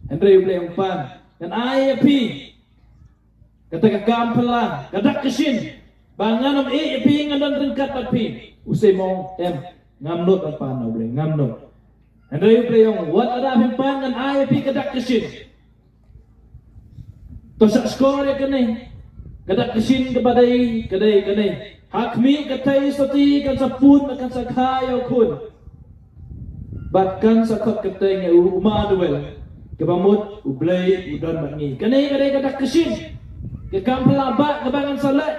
Hynrei U Blei um pan. Ngan ai ïa phi kata ka kam phylla, ka dak ka shin, ba ngan ym ïeh ïa phi, ngan don ryngkat bad phi. U syiem u ong, em, ngam nud ban pan na U Blei, ngam nud. Hynrei U Blei u ong, wat lada phim pan, ngan ai ïa phi ka dak ka shin. To shah shkor ïa kane ka dak ka shin, kaba dei, ka dei kane: Ha khmih ka theisotti kan sa pun bad kan sa kha ïa u khun, bad kan sa khot kyrteng ïa u Immanuel, kaba mut U Blei u don bad ngi. Kane ka dei ka dak ka shin, ka kam phylla ba kaba ngan sa leh.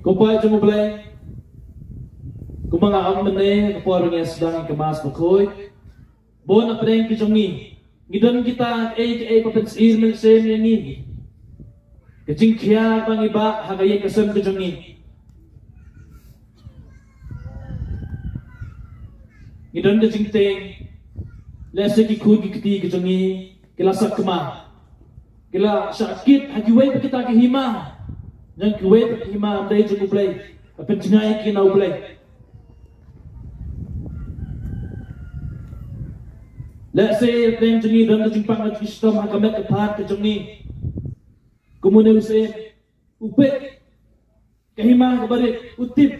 Ko paid jong U Blei, kumba nga ong mynne, ka por ngi sdang ka Mass Bakhuid, bun na pdeng ki jong ngi, ngi don kita kiei kiei ba pynsyier mynsiem ïa ngi. Ka jingkhia ba ngi bah ha ka ïing ka sem ka jong ngi. Ngi don ka jingtieng, lehse ki khun ki kti ki jong ngi ki la sakma, ki la shah kit ha kiwei pat kita ki hima. Nang kiwei pat ki hima ym dei jong U Blei, ka pynjngai ki na U Blei. Lehse pdeng jong ngi don ka jingpang ka jingshitom ha ka met ka phad ka jong ngi. Kum une u syiem, u peit ka hima kaba rit, u tip,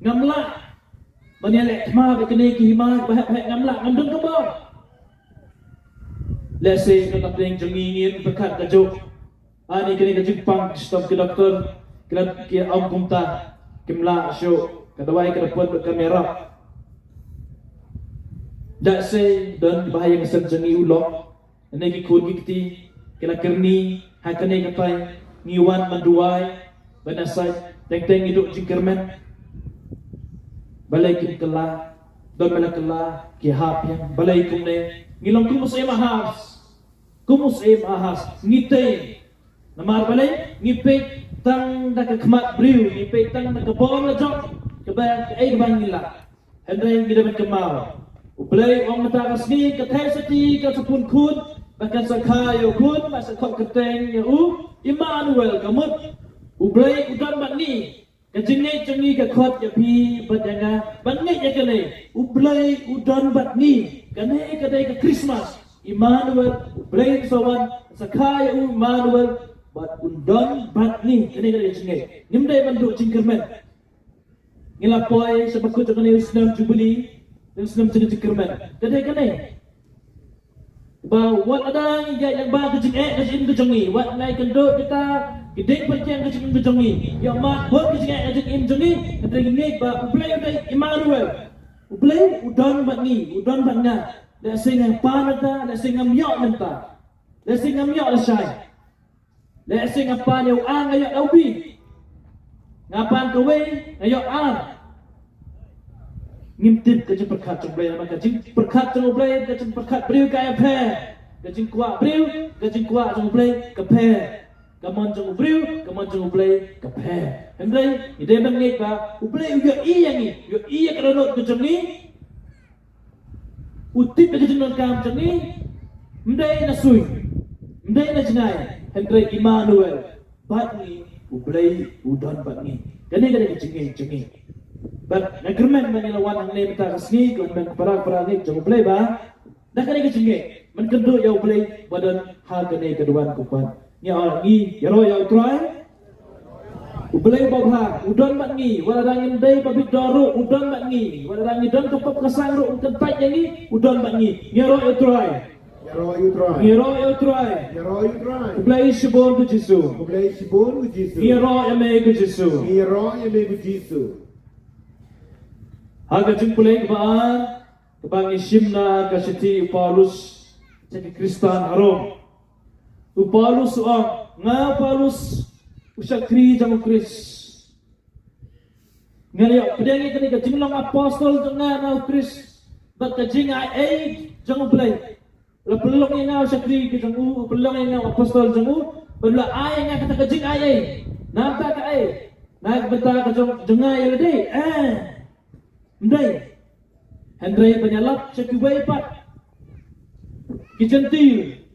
ngam lah ban ïaleh thma bad kine ki hima kiba hep hep, ngam lah, ngam don ka bor. Lehse ka pdeng jong ngi ngin pyrkhat ka jong, ani kane ka jingpang ka jingshitom, ki doktor ki la, ki ong kumta, kim lah shuh, ka dawai ka da pun bad kam ïarap. Lehse don kiba ha ïing ha sem jong ngi u lok, kane ki khun ki kti ki la kyrni ha kane ka tai, ngi wan ban duwai, ban ïasaid, teng teng ngi duh jingkyrmen. Balei kim kylla? Don ba la kylla ki hap ïa, balei kumne? Ngi long kum u syiem Ahas. Kum u syiem Ahas ngi tei. Namar balei? Ngi peit tang da ka khmat briew, ngi peit tang da ka bor la jong, kaba kaei kaba ngi lah. Hynrei ngi dei ban kynmaw, U Blei u ong mynta ka sngi ka theisotti kan sa pun khun, bad kan sa kha ïa u khun, bad sa khot kyrteng ïa u Immanuel, ka mut U Blei u don bad ngi. Ka jingngeit jong ngi ka khot ïa phi bad ïa nga ban ngeit ïa kane, U Blei u don bad ngi. Kane ka dei ka Christmas. Immanuel, U Blei un sa wan, sa kha ïa u Immanuel, bad un don bad ngi. Kane ka dei ka jingngeit. Ngim dei ban duh jingkyrmen. Ngi la poi sha bakut jong kane u snem Jubili, u snem jong ka jingkyrmen. Ka dei kane. Ba wat lada ngi ïaid lyngba ka jingeh ka jingim ka jong ngi, wat ngi kynduh kita ki dieng pyrkiang ka jingim ka jong ngi, ïa mad bun ka jingeh ka jingim jong ngi, hynrei ngi ngeit ba U Blei u dei Immanuel. U Blei u don bad ngi, u don bad nga. Lehse nga pan mynta, lehse ngam ïoh mynta, lehse ngam ïoh lashai. Lehse nga pan ïa u A, nga ïoh da u B. Nga pan kawei, nga ïoh ar. Ngim tip ka jingpyrkhat jong U Blei, namar ka jingpyrkhat jong U Blei, ka jingpyrkhat briew ka ïapher. Ka jingkwah briew, ka jingkwah jong U Blei ka pher. Ka mon jong u briew, ka mon jong U Blei ka pher. Hynrei ngi dei ban ngeit ba U Blei u ïohi ïa ngi, u ïohi ïa ka dohnud ka jong ngi. U tip ïa ka jingdonkam jong ngi. Ym dei na suiñ, ym dei na jngai, hynrei Immanuel, bad ngi, U Blei u don bad ngi. Kane ka dei ka jingngeit jong ngi. Bad nga kyrmen ba ngi la wan hangne mynta ka sngi, kyrmen para para ngeit jong U Blei ba da kane ka jingngeit, men kynduh ïa U Blei ba don ha kane ka duwan ka pan. Ngi ïa, ngi ïaroh ïa U Trai. U Blei uba bha u don bad ngi, wat la ngim dei ba bit dor ruh u don bad ngi, wat la ngi don ka pop ka sang ruh, um kyntait ïa ngi, u don bad ngi. Ngi ïaroh ïa U Trai. Ïaroh ïa U Trai. Ngi ïaroh ïa U Trai. Ïaroh ïa U Trai. Khublei shibun ko Jisu. Khublei shibun ko Jisu. Ngi ïaroh ïa me ko Jisu. Ngi ïaroh ïa me ko Jisu. Ha ka jingpule kaba ar, kaba ngi shim na ka shithi u Paulus sha ki Khristan ha Rom. U Paulus u ong, nga Paulus, u shakri jong U Khrist. Nga la ïoh pdiang ïa kane ka jinglong apostol jong nga na U Khrist, bad ka jingai ei jong U Blei. La pynlong ïa nga u shakri ka jong u, la pynlong ïa nga u apostol jong u, bad la ai ïa nga kata ka jingai ei. Namar kata ka ei, na ka bynta ka jong, jong nga ïa lade? Eh, ym dei. Hynrei ban ïalap sha kiwei pat ki Jentil,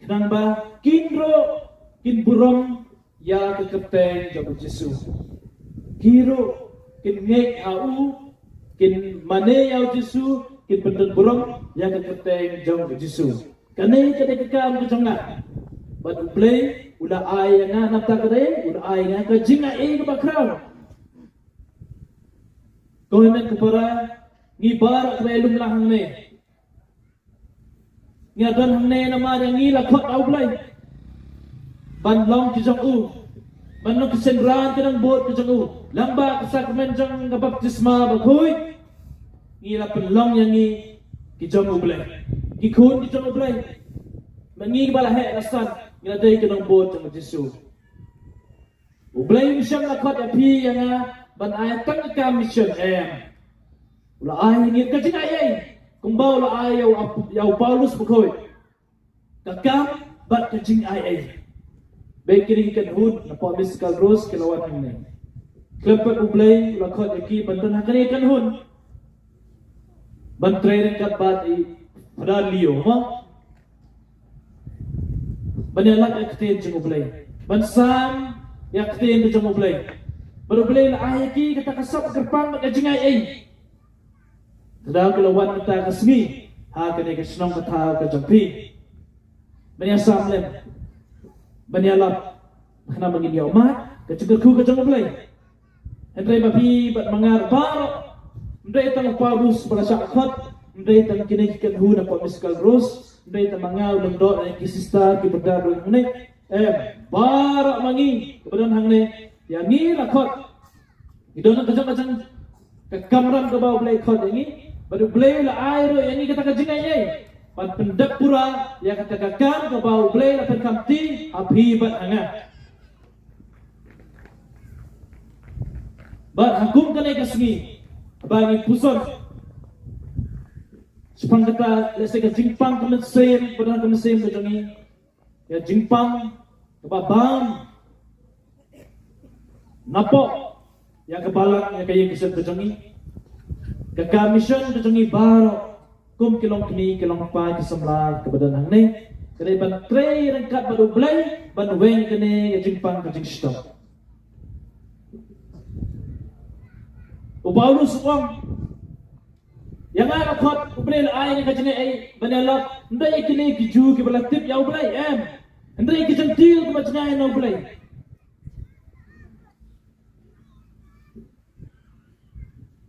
khnang ba kin ruh kin burom ïa ka kyrteng jong U Jisu. Ki ruh kin ngeit ha u, kin mane ïa U Jisu, kin pyndon burom ïa ka kyrteng jong U Jisu. Kane ka dei ka kam ka jong nga. Bad U Blei u la ai ïa nga, namar kata ka dei, u la ai ïa nga ka jingai ei kaba khraw. Ko hynmen ko para, ngi baroh kiba ïalum lang hangne, ngi don hangne namar ïa ngi la khot da U Blei ban long ki jong u, ban long ki synran ki nongbud ki jong u. Lyngba ka sakramen jong ka baptisma bakhuid, ngi la pynlong ïa ngi ki jong U Blei, ki khun ki jong U Blei. Ma ngi kiba la heh la san, ngi la dei ki nongbud jong U Jisu. U Blei um shym la khot ïa phi ïa nga ban ai tang ka kam mission, em. U la ai ïa ngi ka jingai ei, kumba u la ai ïa u ap-, ïa u Paulus bakhuid. Ka kam bad ka jingai ei. Bad kine ki kynhun na Pop Musical Rose ki la wan hangne. Khlem pat U Blei u la khot ïa ki ban don ha kane ka kynhun, ban trei ryngkat bad i Phadar Leo, mo? Ban ïalap ïa ka ktien jong U Blei, ban sam ïa ka ktien jong U Blei. Bad U Blei u la ai ïa ki kata ka sap kyrpang bad ka jingai ei. Te da ki la wan mynta ka sngi ha kane ka shnong ka thaw ka jong phi, ban ïasam lem, ban ïalap, khnang ba ngin ïoh mad ka jingkyrkhu ka jong U Blei. Hynrei ma phi bad ma nga baroh, ym dei tang u Paulus ba la shah khot, ym dei tang kine ki kynhun na Pop Musical Rose, ym dei tang ma nga u lyngdoh ne ki sister ki brother ruh hangne. Em, baroh ma ngi kiba don hangne, ïa ngi la khot. Ngi don ka jong ka jong ka kamram kaba U Blei khot ïa ngi, bad U Blei u la ai ruh ïa ngi kata ka jingai ei ban pyndep pura ïa kata ka kam kaba U Blei la pynkamti ha phi bad ha nga. Bad ha kum kane ka sngi ba ngi puson shaphang kata, lehse ka jingpang ka mynsiem, ka don ka mynsiem ka jong ngi, ka jingpang kaba bam napoh ïa ka balang, ïa ka ïing ka sem ka jong ngi, ka kam mission ka jong ngi baroh, kum ki longkmie ki longkpa ki samla kiba don hangne, ka dei ban trei ryngkat bad U Blei ban weng kane ka jingpang ka jingshitom. U Paulus u ong, ïa nga la khot, U Blei la ai ïa nga ka jingai ei ban ïalap, ym dei ïa kine ki Jiw kiba la tip ïa U Blei, em, hynrei ki Jentil kiba jngai na U Blei.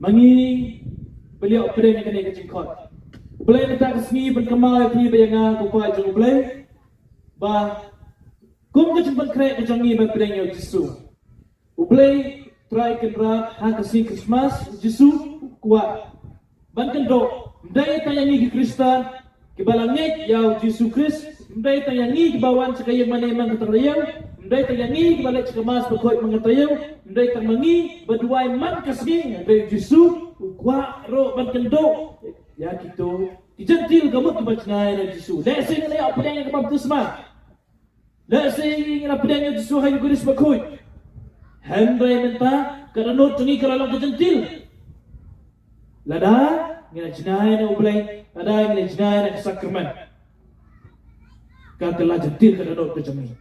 Ma ngi ba la ïoh pdiang ïa kane ka jingkhot, U Blei mynta ka sngi ban kynmaw ïa phi bad ïa nga ko paid jong U Blei, ba kum ka jingpynkhreh ka jong ngi ban pdiang ïa U Jisu. U Blei Trai Kynrad ha ka sngi Khristmas, U Jisu u kwah ban kynduh, ym dei tang ïa ngi ki Khristan kiba la ngeit ïa U Jisu Khrist, ym dei tang ïa ngi kiba wan sha ka ïing mane man ka tang ïing, Hynrei tang ïa ngi kiba leit sha ka Mass bakhuid man ka taïew, hynrei tang ma ngi ba duwai man ka sngi, hynrei u Jisu u kwah ruh ban kynduh ïa kito ki Jentil ka mut kiba jngai na u Jisu. Lehse ngi la ïoh pdiang ïa ka baptisma, lehse ngi la pdiang ïa u Jisu ha Eucharist bakhuid, hynrei mynta ka dohnud jong ngi ka la long ka Jentil. Lada ngi la jngai na U Blei, lada ngi la jngai na ka sakramen, ka la Jentil ka dohnud ka jong ngi.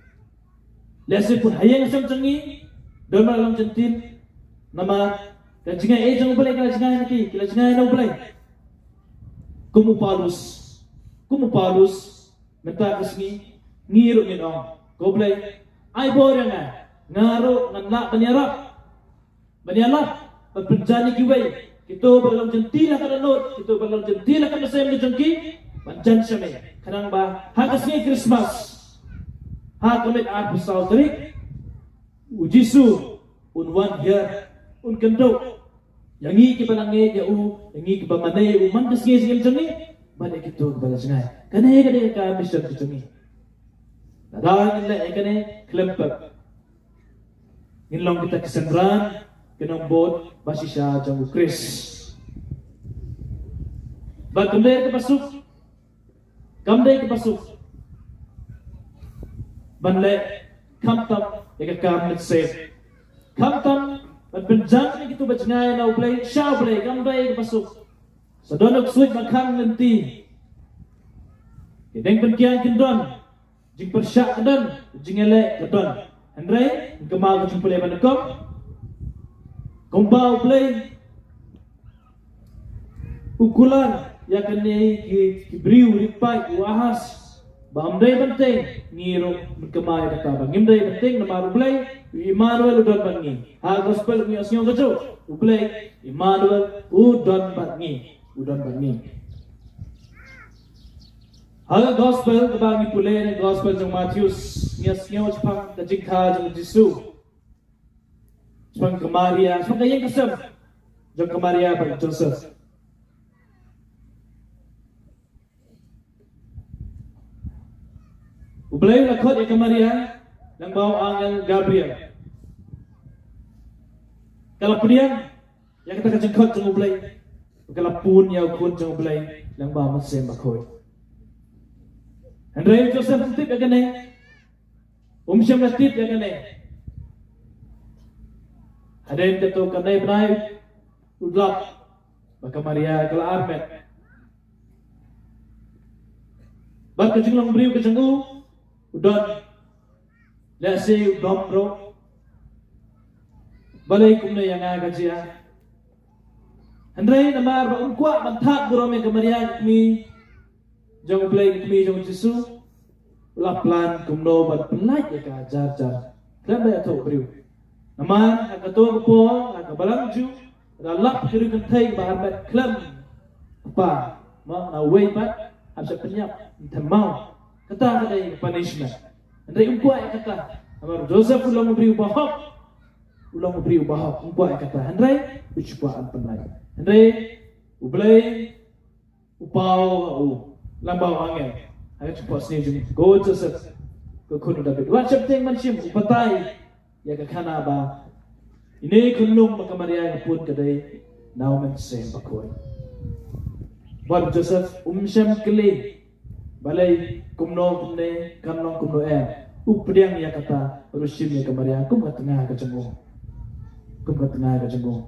Lehse pun ha ïing ha sem jong ngi don ba la long Jentil, namar ka jingaiei jong U Blei ka la jngai na ki, ki la jngai na U Blei. Kum u Paulus, kum u Paulus, mynta ka sngi ngi ruh ngin ong, ko Blei, ai bor ïa nga, nga ruh ngan lah ban ïarap, ban ïalap, ban pynjan ïa kiwei, kito ba la long Jentil ha ka dohnud, kito ba la long Jentil ha ka mynsiem ka jong ki, ban jan sha me. Khnang ba ha ka sngi Christmas, ha ka miet arphew saw tarik, u Jisu un wan hiar, un kynduh ïa ngi kiba la ngeit ïa u, ïa ngi kiba mane ïa u man ka sngi jingim jong ngi, bad ïa kito kiba la jngai. Kane ka dei ka mission ka jong ngi. Lada ngin leh ïa kane khlem pep, ngin long kita ki synran, ki nongbud ba shisha jong u Khrist. Bad kam dei kaba suk, kam dei kaba suk ban leh khamtam ïa ka kam mynsiem, khamtam ban pynjan ïa kito ba jngai na U Blei sha U Blei, kam dei kaba suk. Sa don u ksuid ba khang lynti, ki dieng pynkiang kin don, jingpyrshah ka don, jingïaleh ka don. Hynrei kynmaw ka jingpule ban kum, kumba U Blei u kular ïa kane ki, ki briew rit paid u Ahas, ba ym dei ban tieng, ngi ruh ngin kynmaw ïa kata ba ngim dei ban tieng namar U Blei u Immanuel u don bad ngi. Ha gospel ngi ïohsngew kajuh, U Blei Immanuel u don bad ngi, u don bad ngi. Ha gospel kaba ngi pule, ne gospel jong Mathaios, ngi ïohsngew shaphang ka jingkha jong Jisu, shaphang ka Maria, shaphang ka ïing ka sem jong ka Maria bad Joseph. U Blei u la khot ïa ka Maria lyngba u angel Gabriel. Ka la pdiang ïa kata ka jingkhot jong U Blei, ka la pun ïa u Khun jong U Blei lyngba u Mynsiem Bakhuid. Hynrei u Joseph um tip ïa kane, um shym la tip ïa kane. Hadien kato katne bnai u la lap ba ka Maria ka la armet. Bad ka jinglong briew ka jong u, u don, lehse u dom ruh. Balei kumne ïa nga ka jia? Hynrei namar ba um kwah ban thad burom ïa ka Maria ka kmie jong U Blei, ka kmie jong u Jisu, u la plan kumno ban pynlait ïa ka jar jar khlem da ïathuh briew. Namar ha kato ka por, ha ka balang Jiw, la lap ka riew kynthei ba armet khlem kpa, mo, na uwei pat, hap shah pynïap, ym them maw. Kata ka dei ka punishment. Hynrei um kwah ïa kata. Namar u Joseph u long u briew bahok, u long u briew bahok, um kwah ïa kata. Hynrei u shu kwah ban pynlait. Hynrei U Blei u paw ha u lyngba u angel ha ka jingphohsniew jong u, ko Joseph, ko khun u David, wat sheptieng ban shim, u batai ïa ka khana ba ine i khunlung ba ka Maria ka pun ka dei na u Mynsiem Bakhuid. Bad u Joseph um shym kylli balei, kumno kumne, kan long kumno em. U pdiang ïa kata, u shim ïa ka Maria kum ka tnga ka jong u, kum ka tnga ka jong u.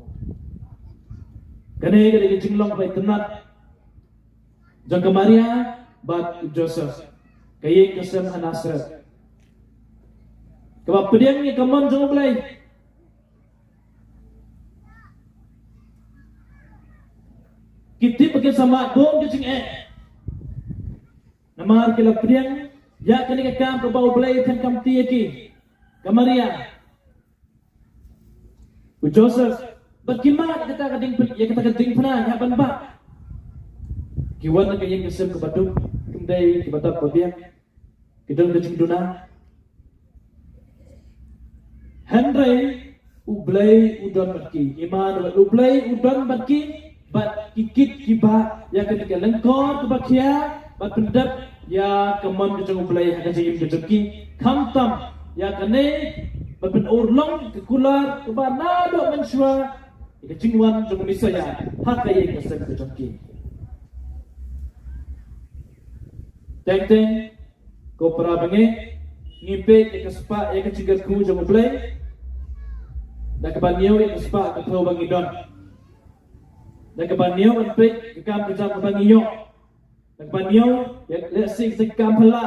Kane ka dei ka jinglong ba itynnad jong ka Maria bad u Joseph, ka ïing ka sem ha Nasareth, kaba pdiang ïa ka mon jong U Blei. Ki tip ba kin sa mad bun ka jingeh, namar ki la pdiang ïa kane ka kam kaba U Blei u pynkamti ïa ki. Ka Maria, u Joseph, bad ki mad ïa kata ka diengphna, ïa kata ka diengphna, ïa ban bah. Ki wan na ka ïing ka sem kaba duk, kim dei kiba dap ba biang. Ki don ka jingduna. Hynrei U Blei u don bad ki. Immanuel, U Blei u don bad ki. Bad ki kit ki bah ïa kane ka lyngkor kaba khia, bad pyndep ïa ka mon ka jong U Blei ha ka jingim ka jong ki. Khamtam ïa kane, ban pynurlong ka kular kaba naduh mynshuwa ïa ka jingwan jong u Messaïah ha ka ïing ka sem ka jong ki. Teng teng, ko para bangeit, ngim peit ïa ka spah ïa ka jingkyrkhu jong U Blei da kaba ñiew ïa ka spah ka phew ba ngi don, da kaba ñiew ban peit ka kam ka jam kaba ngi ïoh, da kaba ñiew ïa lehse ka kam phylla,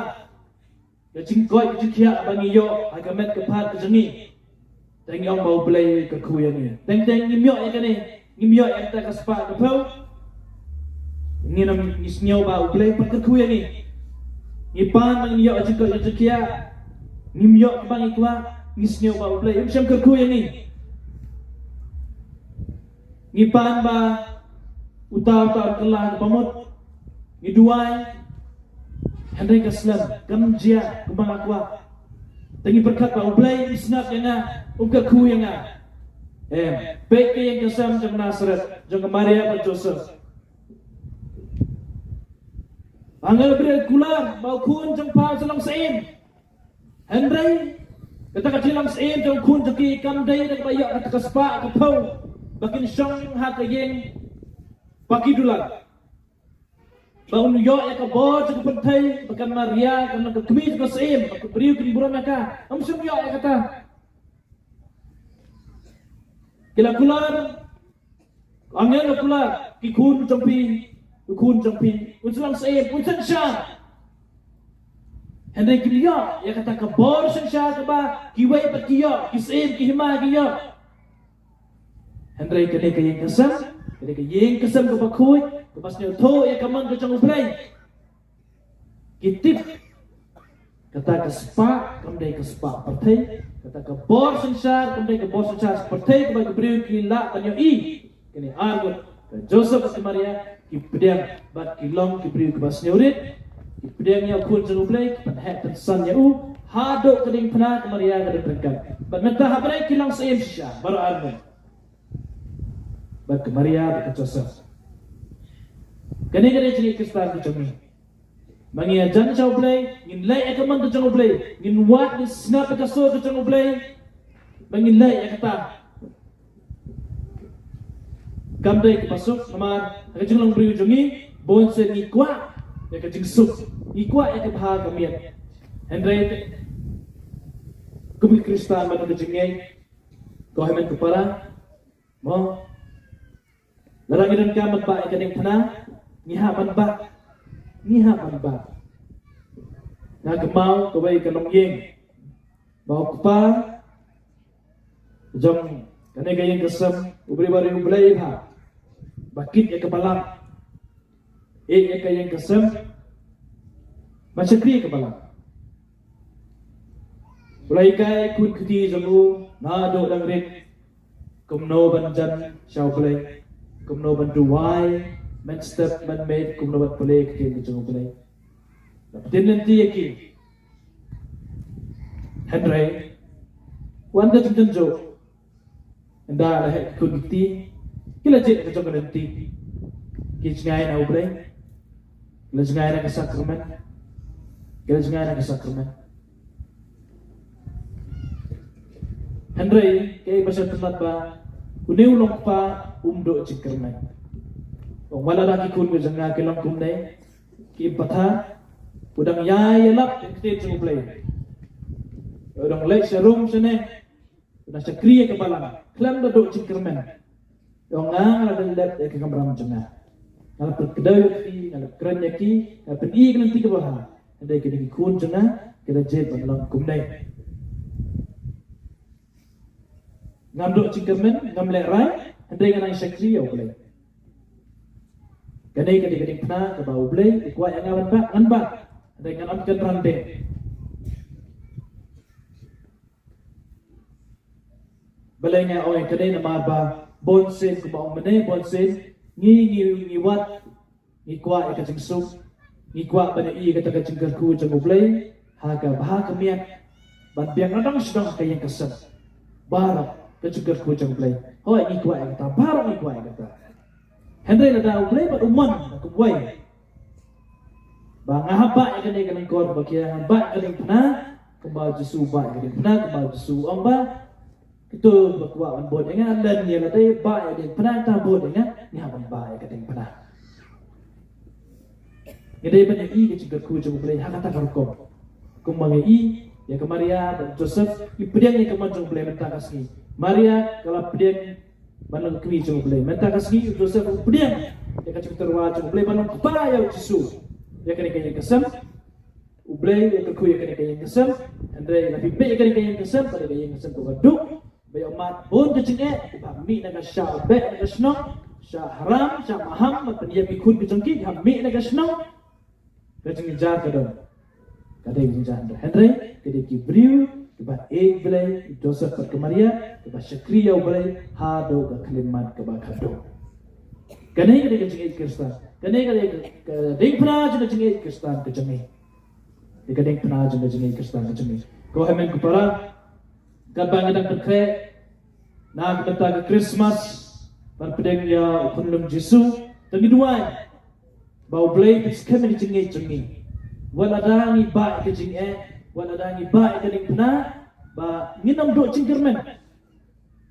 ka jingkoit ka jingkhiah ba ngi ïoh ha ka met ka phad ka jong ngi. Te ngi ong ba U Blei u kyrkhu ïa ngi. Teng teng ngim ïoh ïa kane, ngim ïoh ïa kata ka spah ka phew. Ngin ym, ngi sngew ba U Blei u kyrkhu ïa ngi. Ngi pan ba ngin ïoh jingkoit jingkhiah, ngim ïoh kaba ngi kwah, ngi sngew ba U Blei um shym kyrkhu ïa ngi. Ngi pan ba uta uta u kylla kaba mut, ngi duwai, hynrei ka slem, kam jia kumba nga kwah. Te ngi pyrkhat ba U Blei um sngap ïa nga, um kyrkhu ïa nga. Em, peit ka ïing ka sem jong Nasareth, jong ka Maria bad Joseph. Angel u briew u kular ba u khun jong u pha u sa long syiem. Hynrei kata ka jinglong syiem jong u khun jong ki kam dei da kaba ïoh kata ka spah ka phew ba kin shong ha ka ïing ba ki dulan. Ba un ïoh ïa ka bor jong ka pyrthei, ba ka Maria kan long ka kmie jong ka syiem, ba ki briew kin burom ïa ka. Ym shym ïoh ïa kata. Ki la kular, angel u kular, ki khun jong phi, u khun jong phi un sa long syiem, un synshar. Hynrei kim ïoh ïa kata ka bor synshar kaba kiwei pat ki ïoh, ki syiem ki hima ki ïoh. Hynrei kane ka ïing ka sem, kane ka ïing ka sem kaba khuid, kaba sngewthuh ïa ka mon ka jong U Blei. Ki tip, kata ka spah kam dei ka spah pyrthei, kata ka bor synshar kam dei ka bor synshar pyrthei kaba ki briew ki lah ban ïohi. Kine ar ngut, ka Joseph bad ka Maria, ki pdiang bad ki long ki briew kiba sngewrit. Ki pdiang ïa u khun jong U Blei, ki pynheh pynsan ïa u. Haduh ka diengphna ka Maria ka dang tyngkam. Bad mynta hapdeng ki long syiem shisha baroh ar ngut. Bad ka Maria bad ka Joseph. Kane ka dei jingïeit Khristan ka jong ngi. Ma ngi ïajan sha U Blei, ngin leh ïa ka mon ka jong U Blei, ngin wad, ngin sngap ïa ka sur ka jong U Blei. Ma ngin leh ïa kata, kam dei kaba suk, namar ha ka jinglong briew jong ngi, bun sien ngi kwah ïa ka jingsuk, ngi kwah ïa ka bha ka miat. Hynrei kum ki Khristan ba don ka jingngeit, ko hynmen ko para, mo, lada ngi donkam ban bah ïa ka diengphna, ngi hap ban bah, ngi hap ban bah. Nga kynmaw kawei ka longïing ba u kpa jong kane ka ïing ka sem, u briew ba ri U Blei bha, ba kit ïa ka balang, ïeit ïa ka ïing ka sem, ba shakri ïa ka balang. U la hikai khun kti jong u naduh dang rit kumno ban jan sha U Blei, kumno ban duwai mynstep mynmiet, kumno ban pule ïa ka ktien ka jong U Blei. La pynlynti ïa ki. Hynrei wan ka jingtynjuh, ynda la heh ki khun ki kti, ki la jied ka jong ka lynti. Ki jngai na U Blei, ki la jngai na ka sakramen, ki la jngai na ka sakramen. Hynrei kaei ba sngewtynnat ba une u longkpa um duh jingkyrmen. Ong, wat lada ki khun ki jong nga ki long kumne, ki im pathar, u dang ïai ïalap ïa ka ktien jong U Blei, u dang leit sha rum shane, u dang shakri ïa ka balang khlem da duh jingkyrmen. Ong, nga, nga la dep leh ïa ka kamram jong nga, nga la pynkdew ïa ki, nga la kren ïa ki, nga la pyni ïa ka lynti kaba bha. Hynrei kine ki khun jong nga ki la jied ban long kumne. Ngam duh jingkyrmen, ngam lehrai, hynrei nga nang shakri ïa U Blei. Kane ka dei ka diengphna kaba U Blei u kwah ïa nga ban bah, ngan bah. Hynrei ngan ym kynran de. Balei nga ong ïa kane? Namar ba bun sien, kumba ong mynne, bun sien ngi, ngi, ngi wad, ngi kwah ïa ka jingsuk, ngi kwah ban ïohi ïa kata ka jingkyrkhu jong U Blei ha ka bha ka miat, ban biang na dong sha dong ha ka ïing ka sem. Baroh ka jingkyrkhu jong U Blei, hooid, ngi kwah ïa kata, baroh ngi kwah ïa kata. Hynrei lada U Blei bad u mon da kumwei, ba nga hap bah ïa kane ka lyngkor ba khia, nga bah ïa ka diengphna, Kumba Jisu ba ïa ka diengphna, kumba Jisu ong ba, kito ba kwah ban bud ïa nga, lada ngi la dei ba ïa ka diengphna, ta bud ïa nga, ngi hap ban ba ïa ka diengphna. Ngi dei ban ïohi ka jingkyrkhu jong U Blei ha kata ka rukom. Kumba ngi ïohi ïa ka Maria bad Joseph, ki pdiang ïa ka mon jong U Blei mynta ka sngi. Maria ka la pdiang ban long kmie jong U Blei. Mynta ka sngi u Joseph u pdiang ïa ka jingtyrwa jong U Blei ban long kpa ïa u Jisu. Ïa kane ka ïing ka sem, U Blei u kyrkhu ïa kane ka ïing ka sem. Hynrei la phi peit ïa kane ka ïing ka sem, kane ka ïing ka sem kaba duk, ba ïohmad bun ka jingeh, kiba mih na ka shah beh na ka shnong, shah haram, shah maham, ban pynïap ki khun ki jong ki, kiba mih na ka shnong. Ka jingjynjar ka don. Ka dei ka jingjynjar ka don. Hynrei ka dei ki briew kiba ïeit Blei, u Joseph bad ka Maria, kiba shakri ïa U Blei haduh ka khyllipmat kaba khadduh. Kane ka dei ka jingïeit Khristan. Kane ka dei ka, ka diengphna jong ka jingïeit Khristan ka jong ngi. Dei ka diengphna jong ka jingïeit Khristan ka jong ngi. Ko hynmen ko para, katba ngi dang pynkhreh na ka bynta ka Christmas, ban pdiang ïa u khunlung Jisu, te ngi duwai ba U Blei un skhem ïa ka jingngeit jong ngi. Wat lada ngi bah ïa ka jingeh, wat lada ngi bah ïa ka diengphna, ba ngin ym duh jingkyrmen.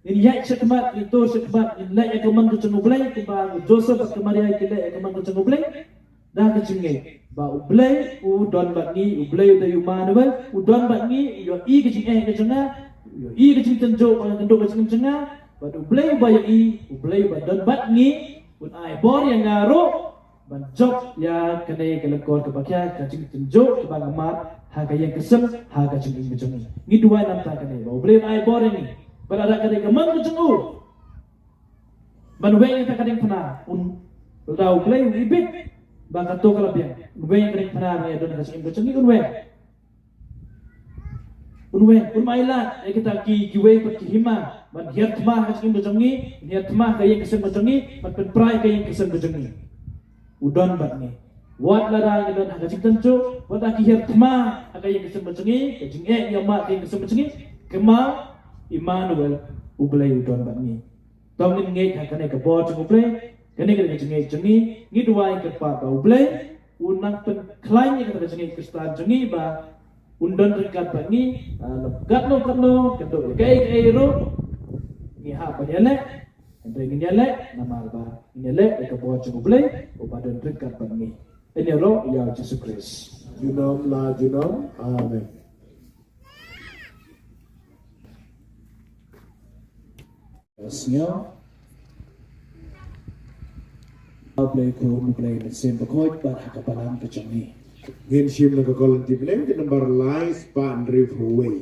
Ngin ïaid shakhmat, ngin tur shakhmat, ngin leh ïa ka mon ka jong U Blei, kumba u Joseph bad ka Maria ki leh ïa ka mon ka jong U Blei. Da ka jingngeit ba U Blei u don bad ngi, U Blei u dei u Immanuel, u don bad ngi, u ïohi ka jingeh ka jong nga, u ïohi ka jingtynjuh ka jong nga, bad U Blei uba ïohi, U Blei uba don bad ngi, un ai bor ïa nga ruh ban jop ïa kane ka lyngkor kaba khia, ka jingtynjuh kaba nga mad ha ka ïing ka sem, ha ka jingim ka jong ngi. Ngi duwai namar kane ba U Blei un ai bor ïa ngi. Bad lada ka dei ka mon ka jong u ban weng ïa ka diengphna, un, lada U Blei u ibit ba kato ka la biang, un weng ïa ka diengphna ban ïadon ha ka jingim ka jong ngi, un weng. Un weng, un ym ailad ïa kita ki, kiwei pat ki hima ban hiar thma ha ka jingim ka jong ngi, ban hiar thma ha ka ïing ka sem ka jong ngi, ban pynpra ïa ka ïing ka sem ka jong ngi. U don bad ngi. Wat lada ngi don ha ka jingtynjuh, wat lada ki hiar thma ha ka ïing ka sem ka jong ngi, ka jingeh ïa ma ka ïing ka sem ka jong ngi, kynmaw, Immanuel, U Blei u don bad ngi. To ngin ngeit ha kane ka bor jong U Blei, kane ka dei ka jingngeit jong ngi, ngi duwai kyrpad ba U Blei un nang pynkhlaiñ ïa kata ka jingngeit Khristan jong ngi ba un don ryngkat bad ngi, ah, katno katno, katno ïa kaei kaei ruh ngi hap ban ïaleh, hynrei ngin ïaleh namar ba ngin ïaleh ïa ka bor jong U Blei uba don ryngkat bad ngi. Ïaroh ïa U Jisu Khrist. Junom la junom. Amen. Sngew. Blei Khun, Blei Mynsiem Bakhuid, bad ha ka balang ka jong ngi. Ngin shim na ka Korinthi Blei, ka number lai spah hynriewphew wei.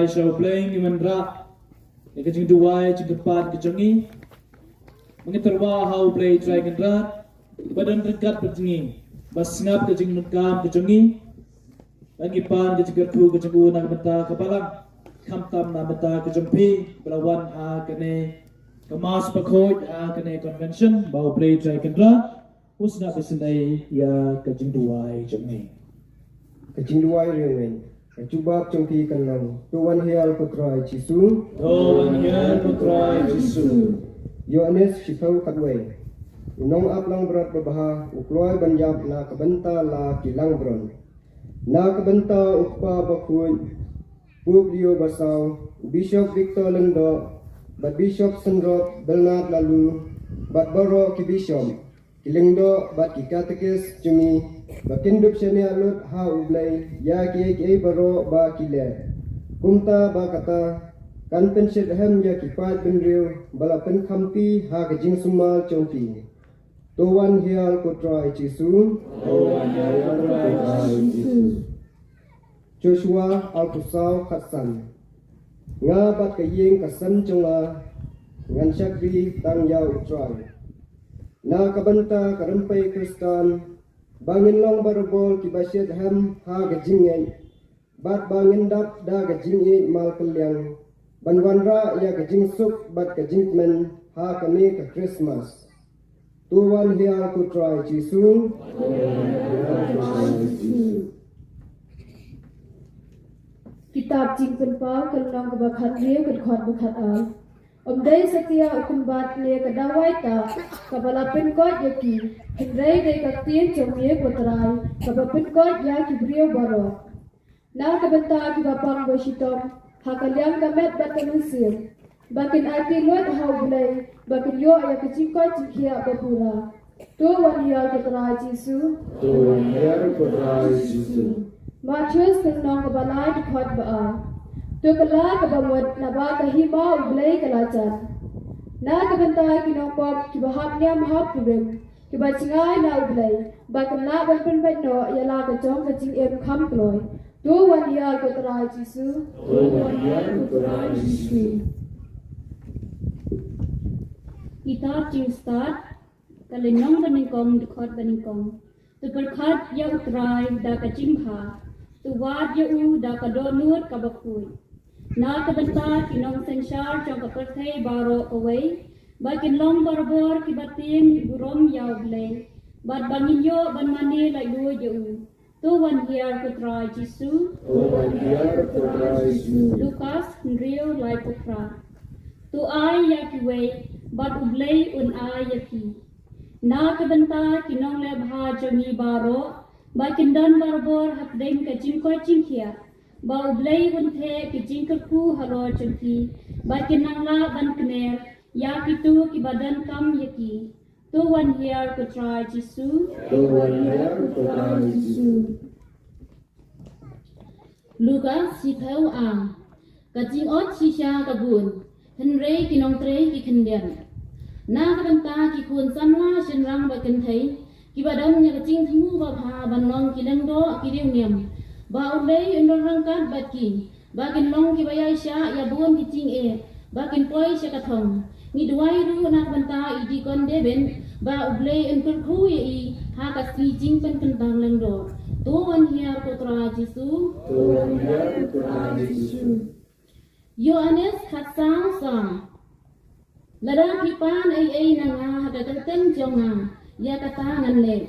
Sha U Blei ngi wanrah ïa ka jingduwai jingkyrpad ka jong ngi. Ngi tyrwa ha U Blei Trai Kynrad ba don ryngkat bad ngi, ba sngap ka jingdonkam ka jong ngi, ba ngi pan ka jingkyrkhu ka jong u na ka bynta ka balang, khamtam na ka bynta ka jong phi ba la wan ha kane ka Mass Bakhuid, ha kane convention. Ba U Blei Trai Kynrad u sngap isynei ïa ka jingduwai jong ngi. Ka jingduwai riewngeit. Ka jubab jong phi kan long: To wan hiar ko Trai Jisu. To wan hiar ko Trai Jisu. Ïoannis shiphew khatwei. U nongap langbrot babha u kloi ban ïap na ka bynta la ki langbrot. Na ka bynta u Kpa Bakhuid, Pope Leo ba saw, u Bishop Victor Lyngdoh, bad Bishop Synrop Bernard Laloo, bad baroh ki bishop, ki lyngdoh bad ki katekis jong ngi, ba kin dup shaniah lut ha U Blei ïa kiei kiei baroh ba ki leh. Kumta ba kata kan pynshitrhem ïa ki paid bynriew ba la pynkhamti ha ka jingsumar jong phi. To wan hiar ko Trai Jisu. To wan hiar ko Trai Jisu. Joshua arphew saw khatsan. Nga bad ka ïing ka sem jong nga ngan shakri tang ïa U Trai. Na ka bynta ka rympei Khristan, ba ngin long barabor kiba shitrhem ha ka jingngeit, bad ba ngin dap da ka jingïeit mal kylliang ban wanrah ïa ka jingsuk bad ka jingkmen ha kane ka Christmas. To wan hiar ko Trai Jisu. Kitab Jingpynpaw, ka lynnong kaba khathynriew, ka dkhot ba khatar. Ym dei satia u kynbat ne ka dawai ta kaba la pynkoit ïa ki, hynrei dei ka ktien jong me ko Trai kaba pynkoit ïa ki briew baroh. Na ka bynta kiba pang ba shitom ha ka liang ka met bad ka mynsiem, ba kin aiti lut ha U Blei, ba kin ïoh ïa ka jingkoit jingkhiah ba pura. To wan hiar ko Trai Jisu. To wan hiar ko Trai Jisu. Mathaios ka lynnong kaba lai, dkhot ba ar. To kylla kaba mut, naba ka hima U Blei ka la jan. Na ka bynta ki nongpop kiba hap niam hap kurim, kiba jngai na U Blei, ba kin lah ban pynbeit noh ïa la ka jong ka jingim kham kloi. To wan hiar ko Trai Jisu. To wan hiar ko Trai Jisu. Kitab Jingstad, ka lynnong ba nyngkong, dkhot ba nyngkong. To pyrkhat ïa U Trai da ka jingbha, to wad ïa u da ka dohnud kaba khuid. Na ka bynta ki nongsynshar jong ka pyrthei baroh kawei, ba kin long barabor kiba tieng burom ïa U Blei, bad ba ngin ïoh ban mane laitluid ïa u. To wan hiar ko Trai Jisu. To wan hiar ko Trai Jisu. Lukas hynriew, laiphew phra. To ai ïa kiwei, bad U Blei un ai ïa phi. Na ka bynta ki nongleh bha jong ngi baroh, ba kin don barabor hapdeng ka jingkoit jingkhiah, ba U Blei un theh ki jingkyrkhu halor jong phi, ba kin nang lah ban kner ïa kito kiba donkam ïa ki. To wan hiar ko Trai Jisu. To wan hiar ko Trai Jisu. Lukas shiphew ar. Ka jingot shisha ka bun, hynrei ki nongtrei ki khyndiat. Na ka bynta ki khun samla shynrang ba kynthei, kiba don ïa ka jingthmu babha ban long ki lyngdoh ki riewniam, ba U Blei un don ryngkat bad ki, ba kin long kiba ïaishah ïa bun ki jingeh, ba kin poi sha ka thong. Ngi duwai ruh na ka bynta i Deacon David, ba U Blei un kyrkhu ïa i ha ka sngi jingpynkyntang lyngdoh. To wan hiar ko Trai Jisu. To wan hiar ko Trai Jisu. Ïoannis khatsaw saw. Lada phi pan ei ei na nga ha ka kyrteng jong nga, ïa kata ngan leh.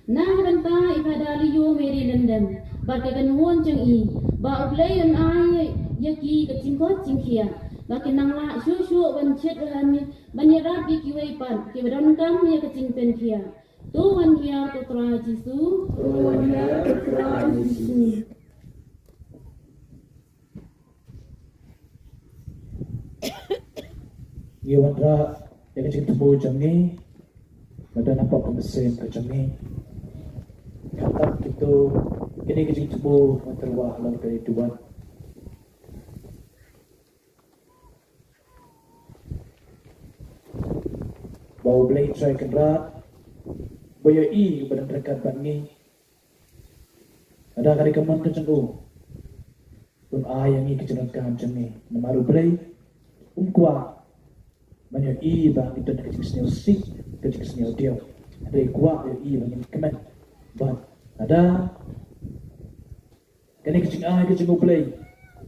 Na ka bynta i Phadar Leo Mary Lyndem bad ka kynhun jong i, ba U Blei un ai ïa ki ka jingkoit jingkhiah, ba kin nang lah shuh shuh ban shitrhem, ban ïarap ïa kiwei pat kiba donkam ïa ka jingpynkhiah. To wan hiar ko Trai Jisu. To wan hiar ko Trai Jisu. Ngi wanrah ïa ka jingthmu jong ngi, ba don hapoh ka mynsiem ka jong ngi. Khamtam kito, kine ki jingthmu ngi tyrwa halor kane ka duwan. Ba U Blei Trai Kynrad, ba ïohi ba don ryngkat bad ngi. Lada ka dei ka mon ka jong u, Un ai ïa ngi ka jingdonkam jong ngi. Namar U Blei um kwah ban ïohi ba ngi don ka jingsngewsih, ka jingsngewdiaw. Hynrei u kwah ïohi ba ngin kmen. Bad lada kane ka jingai ka jong U Blei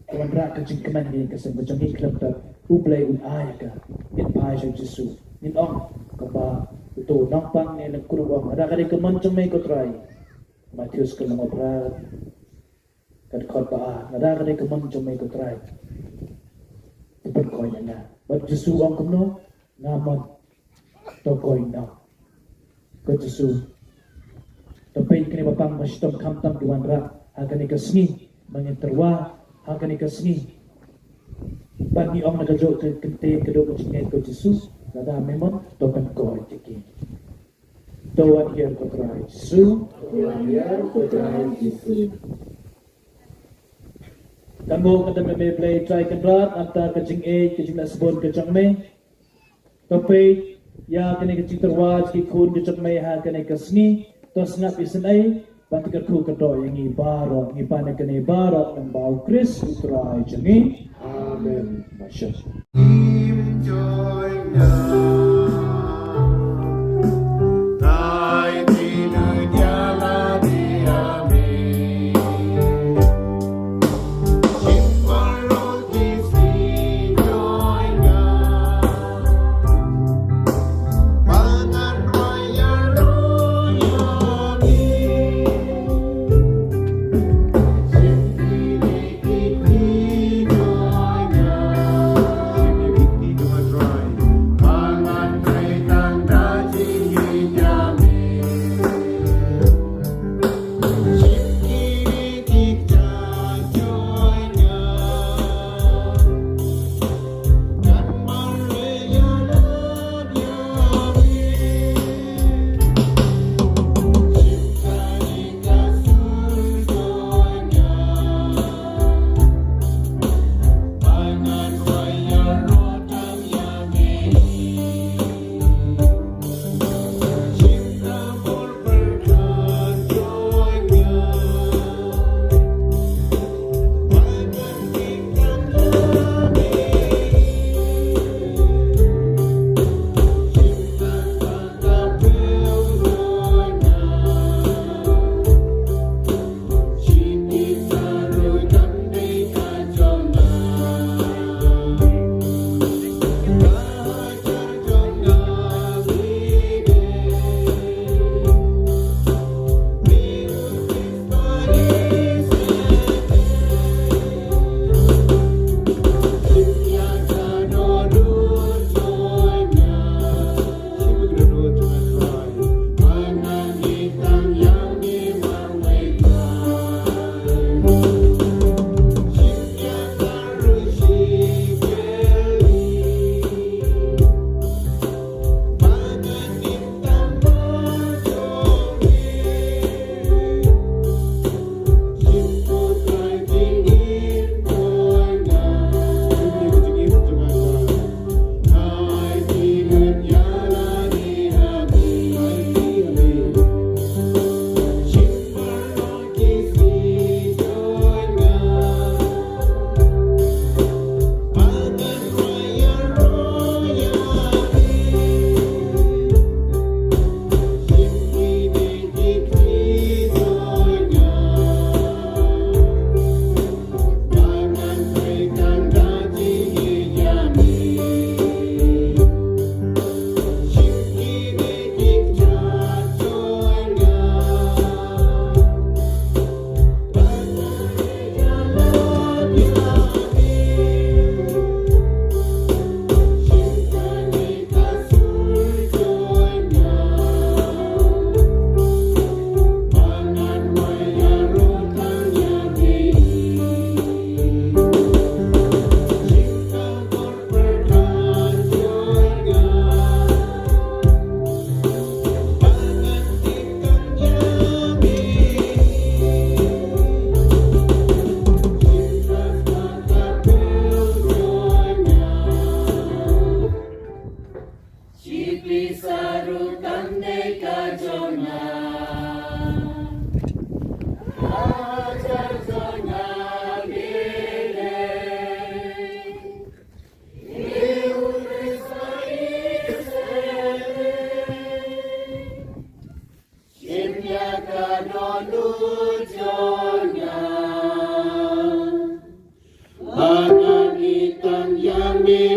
ka wanrah ka jingkmen ha ka sem ka jong ngi, khlem da U Blei un ai ka. Ngin phai sha U Jisu, ngin ong kumba uto u nongpang ne leh kru ong, lada ka dei ka mon jong me ko Trai. Mathaios ka lynnong ba phra, ka dkhot ba ar, lada ka dei ka mon jong me ko Trai, to pynkoit ïa nga. Bad U Jisu u ong kumno? Nga mon, to koit noh. Ko Jisu, to peit kine ba pang ba shitom khamtam ki wanrah ha kane ka sngi, ba ngin tyrwa ha kane ka sngi. Bad ngi ong na kajuh ka kyntien, kajuh ka jingngeit, ko Jisu, lada me mon, to pynkoit ïa ki. To wan hiar ko Trai Jisu. To wan hiar ko Trai Jisu. Kan bok kan dam me Blei Trai Kynrad, nangta ka jingïeit ka jingleh sbun ka jong me. To peit ïa kane ka jingtyrwa jong ki khun ka jong me ha kane ka sngi. To sngap isynei bad to kyrkhu kyrdoh ïa ngi baroh. Ngi pan ïa kane baroh ha u Khrist U Trai jong ngi. Amen. Basha.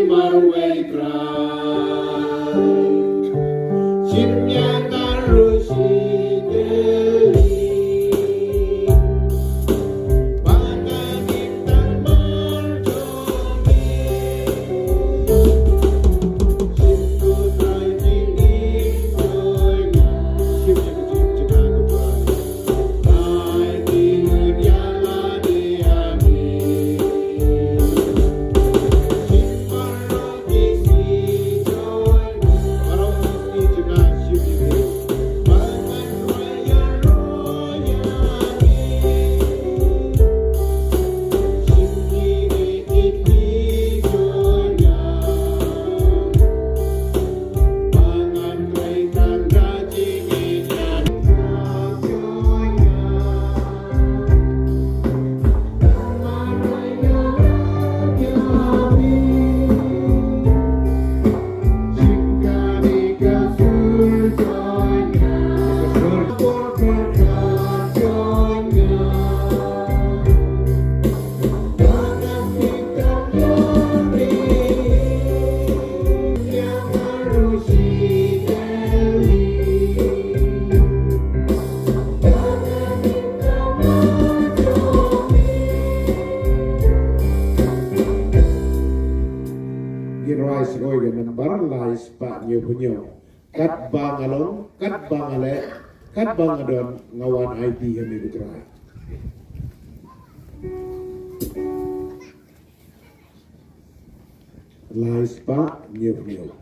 Marwei Trai, shim ïa nga ruh shi tylli. Ba ngan im tang marjong me. Shim ko Trai jingim jong nga. Shim ïa ka jingim jong nga ko Trai. Ngin rwai shkor ïa ka nambar lai spah hynñiew phew hynñiew. Katba nga long, katba nga leh, katba nga don, nga wan aiti ha me ko Trai. Lai spah hynñiew phew hynñiew.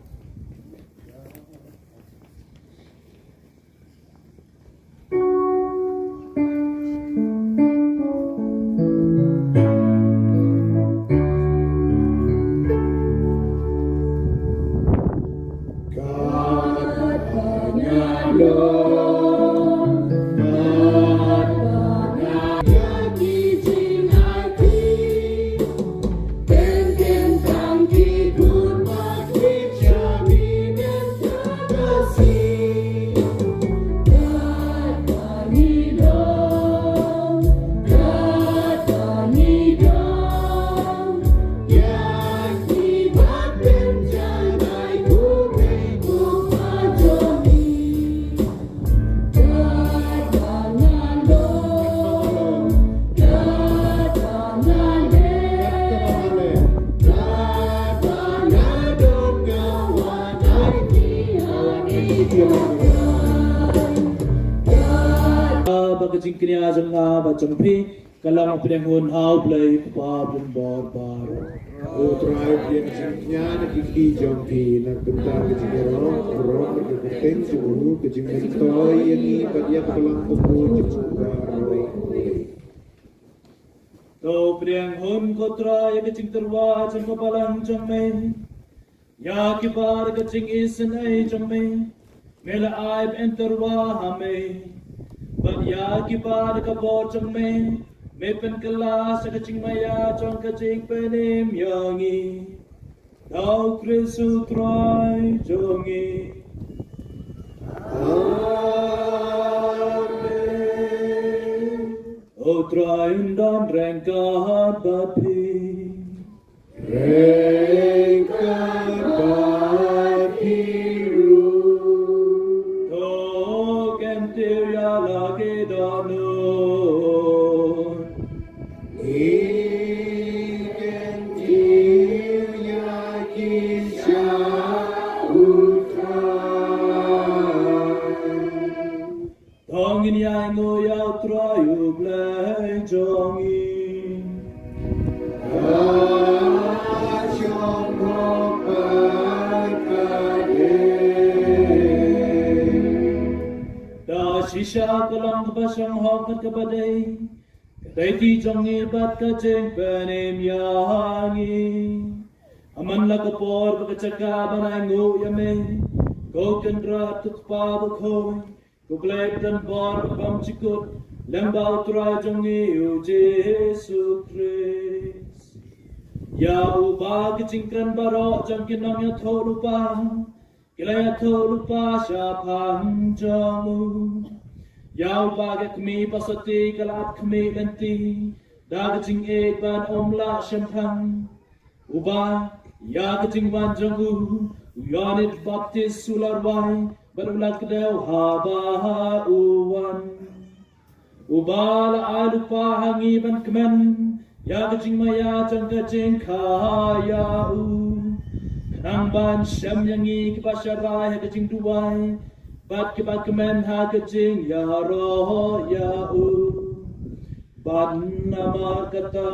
Ba ka jingkñia jong nga bad jong phi ka long pdiang hun ha U Blei Kpa Bor Bor. U Trai pdiang jingkñia na ki kti jong phi, na ka bynta ka jingïaroh, ka rukom, ka kyrteng jong u, ka jingmyntoi ïa ngi bad ïa ka balang bakhuid jong u baroh. To pdiang hun ko Trai ïa ka jingtyrwa jong ka balang jong me. Ïa ki ba da ka jingisynei jong me me la ai ban tyrwa ha me. Bad ïa ki ba da ka bor jong me me pynkylla sha ka jingmaïa jong ka jingpynim ïa ngi. Da U Khrist U Trai jong ngi. Amen. U Trai un don ryngkat bad phi. Ryngkat bad phi ruh. To kyntiew ïa la ki dohnud. Ngi kyntiew ïa ki sha U Trai. To ngin ïainguh ïa U Trai U Blei jong ngi. Ka shong hok pat ka dei. Da shisha ka long kaba shong hok bad kaba dei ka daiti jong ngi bad ka jingpynim ïa ngi. Ha man la ka por bad ka jaka ban ainguh ïa me, ko Kynrad, ko Kpa bakhuid, ko Blei ba donbor bad bymjukut, lyngba U Trai jong ngi U Jisu Khrist. Ïa uba ki jingkren baroh jong ki nongïathuhlypa ki la ïathuhlypa shaphang jong u. Ïa uba ka khmih ba sati ka la ap khmih lynti da ka jingïeit ban ym lah shemphang. Uba Ïa ka jingwan jong u, u Ïoannis Baptist u la rwai, bad u la kdew haba u wan. Uba la ai lypa ha ngi ban kmen ïa ka jingmaïa jong ka jingkha ïa u, khnang ban shem ïa ngi kiba sharai ha ka jingduwai, bad kiba kmen ha ka jingïaroh ïa u. Bad namar kata,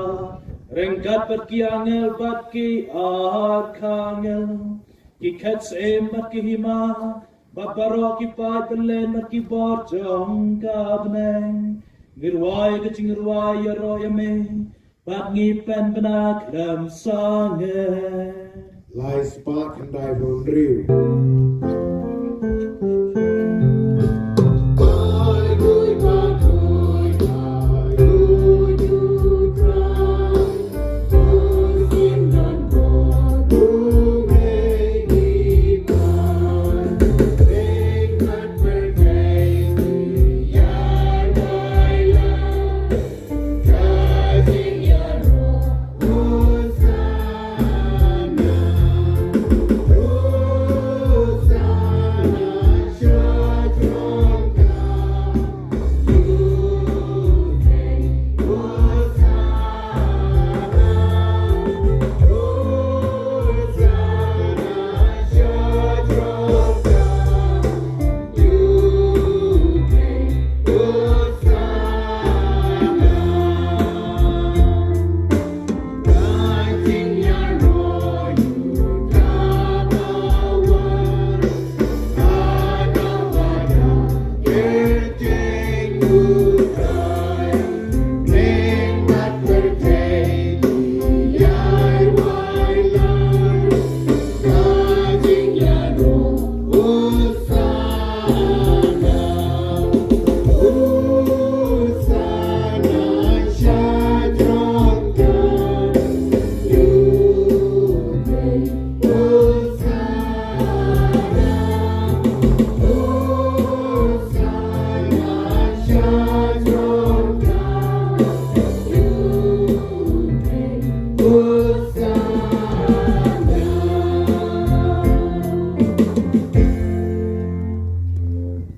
ryngkat bad ki angel bad ki archangel, ki khet syiem bad ki hima, bad baroh ki paid bynlen bad ki bor jong ka bneng, ngi rwai ka jingrwai ïaroh ïa me, bad ngi pynbna khlem sangeh. Lai spah khyndai phew hynriew.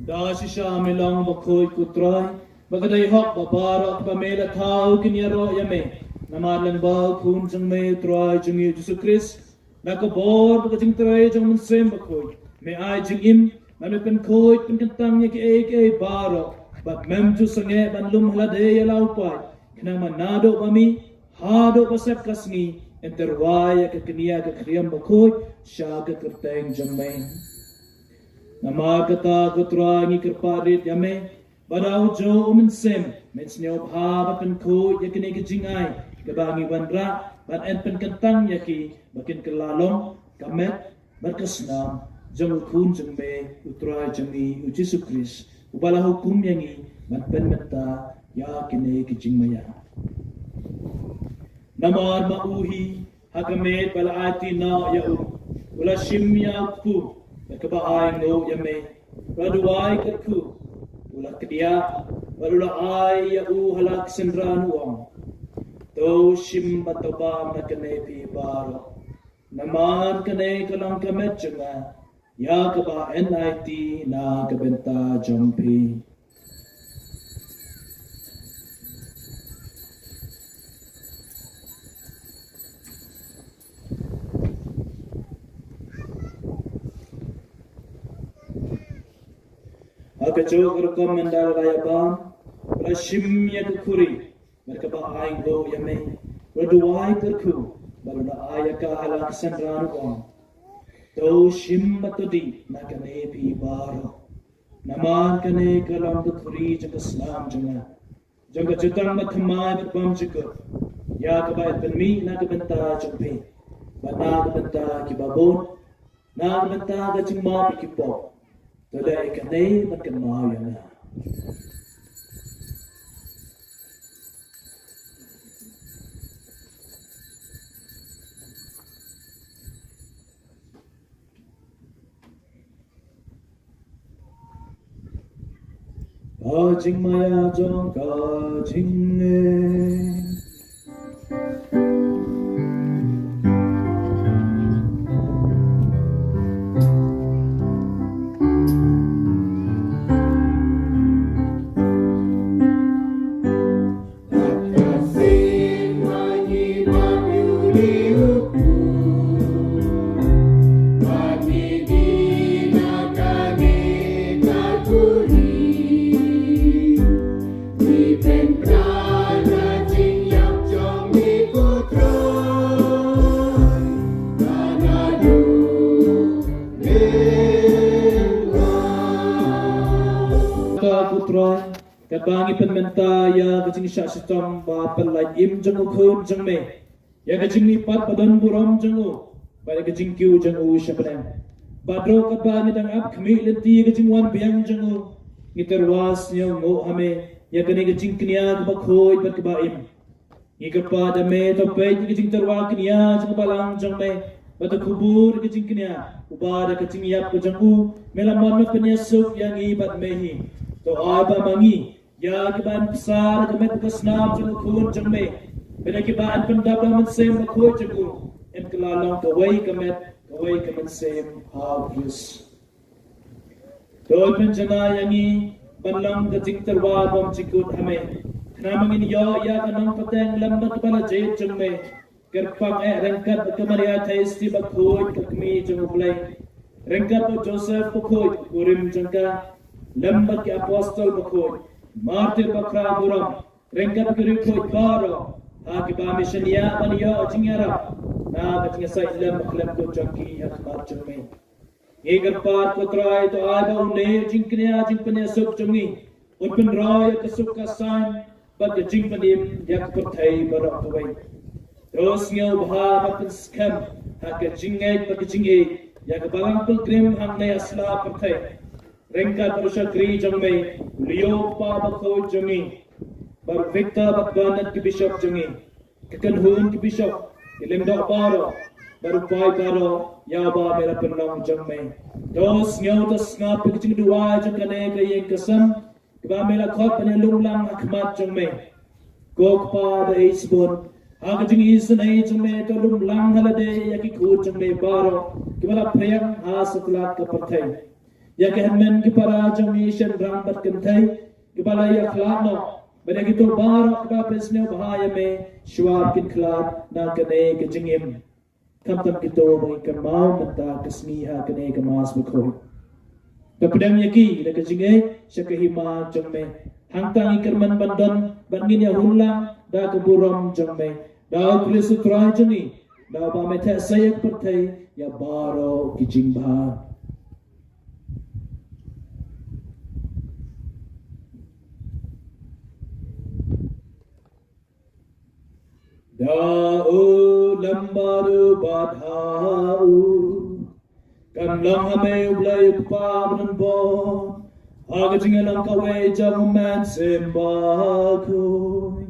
Da shisha me long bakhuid ko Trai, ba ka dei hok ba baroh kiba me la thaw kin ïaroh ïa me. Namar lyngba u Khun jong me u Trai jong ngi u Jisu Khrist, na ka bor bad ka jingtrei jong u Mynsiem Bakhuid, me ai jingim, bad me pynkhuid pynkyntang ïa kiei kiei baroh, bad mem ju sangeh ban lum ha lade ïa la u paid, khnang ba naduh ba mih haduh ba sep ka sngi, yn tyrwa ïa ka kñia ka khriam bakhuid sha ka kyrteng jong me. Namar kata ko Trai ngi kyrpad rit ïa me, ba da u Mynsiem, men sngewbha ban pynkhuid ïa kine ki jingai, kaba ngi wanrah, bad yn pynkyntang ïa ki, ba kin kylla long ka met bad ka snam jong u Khun jong me, u Trai jong ngi u Jisu Khrist, uba la hukum ïa ngi ban pynmynta ïa kine ki jingmaïa. Namar ma u hi, ha ka miet ba la aiti noh ïa u, u la shim ïa u kpu, bad kaba ainguh ïa me, u la duwai kyrkhu, u la kdiah, bad u la ai ïa u ha la ka synran, u ong: To shim bad to bam na kane phi baroh. Namar kane ka long ka met jong nga, ïa kaba yn aiti na ka bynta jong phi. Ha kajuh ka rukom ynda la ïa bam, u la shim ïa ka khuri, bad kaba ainguh ïa me, u la duwai kyrkhu, bad u la ai ïa ka ha la ka synran, u ong: To shim bad to dih na kane phi baroh. Namar kane ka long ka khuri jong ka snam jong nga, jong ka jutang bathymmai bad bymjukut, ïa kaba yn pynmih na ka bynta jong phi, bad na ka bynta kiba bun, na ka bynta ka jingmap ïa ki pop. To leh ïa kane ban kynmaw ïa nga. Ka jingmaïa jong ka jingngeit. Katba ngi pynmynta ïa ka jingshah shitom ba pynlait im jong u Khun jong me, ïa ka jingmihpat ba don burom jong u, bad ïa ka jingkiew jong u sha bneng, bad ruh katba ngi dang ap khmih lynti ïa ka jingwan biang jong u, ngi tyrwa sngewnguh ha me ïa kane ka jingkñia kaba khuid bad kaba im. Ngi kyrpad ïa me, to peit ïa ka jingtyrwa kñia jong ka balang jong me, bad to khubor ïa ka jingkñia, uba da ka jingïap ka jong u me la mon ban pynïasuk ïa ngi bad me hi. To ai ba ma ngi, ïa kiba yn bsa da ka met bad ka snam jong u Khun jong me, bad ïa kiba yn pyndap da u Mynsiem Bakhuid jong u, yn kylla long kawei ka met, kawei ka mynsiem ha u Khrist. To pynjanai ïa ngi ban long ka jingtyrwa bymjukut ha me, khnang ba ngin ïoh ïa ka nongpateng lem bad kaba la jied jong me. Kyrpang eh ryngkat bad ka Maria Theisotti bakhuid, ka kmie jong u Blei, ryngkat bad u Joseph bakhuid, u kurim jong ka, lem bad ki apostol bakhuid, martir bakhraw burom, ryngkat bad ki riewkhuid baroh, ha kiba me shaniah ban ïoh jingïarap na ka jingïasaid lem bakhlem kut jong ki ha khmat jong me. Ngi kyrpad, ko Trai, to ai ba une u jingkñia jingpynïasuk jong ngi un pynroi ïa ka suk ka saiñ bad ka jingpynim ïa ka pyrthei baroh kawei. To sngewbha bad pynskhem ha ka jingngeit bad ka jingïeit ïa ka Balang Pilgrim hangne ha sla pyrthei, ryngkat bad u shakri jong me, u Leo u Kpa Bakhuid jong ngi, bad u Victor bad Bernard ki bishop jong ngi, ka kynhun ki bishop, ki lyngdoh baroh, bad u paid baroh ïa uba me la pynlong jong me. To sngew, to sngap ïa ka jingduwai jong kane ka ïing ka sem, kaba me la khot ban ïalum lang ha khmat jong me. Ko Kpa ba ïeit shibun, ha ka jingisynei jong me, to lum lang ha lade ïa ki khun jong me baroh kiba la phriang ha satlak ka pyrthei, ïa ki hynmen ki para jong me shynrang bad kynthei kiba la ïakhlad noh, bad ïa kito baroh kiba pyrshang bha ïa me shuwa ba kin khlad na kane ka jingim, khamtam kito ba ngi kynmaw mynta ka sngi ha kane ka Mass bakhuid. To pdiang ïa ki da ka jingïeit sha ka hima jong me. Hangta ngi kyrmen ban don bad ngin ïahun lang da ka burom jong me, da u Khrist u Trai jong ngi, da uba me theh sei ïa ka pyrthei ïa baroh ki jingbha. Da u lem bad u bad ha u, kan long ha me, U Blei U Kpa ba donbor, ha ka jingïalang kawei jong U Mynsiem Bakhuid,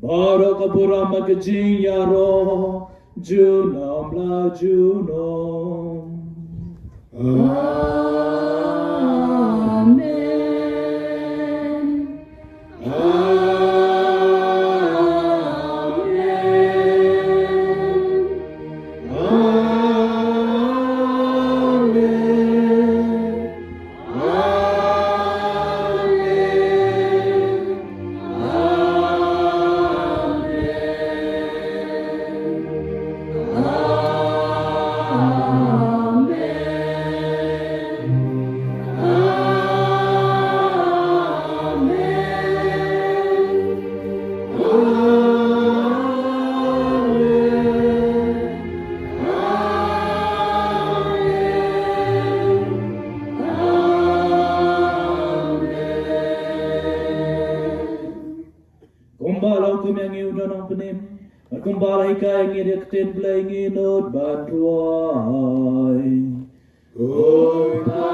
baroh ka burom bad ka jingïaroh junom la junom. Amen. Amen. Amen. Amen. Amen. Amen. Amen. Amen. Amen. Kumba la hukum ïa ngi u nongpynim, bad kumba la hikai ïa ngi da ka ktien Blei, ngin nud ban duwai. Ko Kpa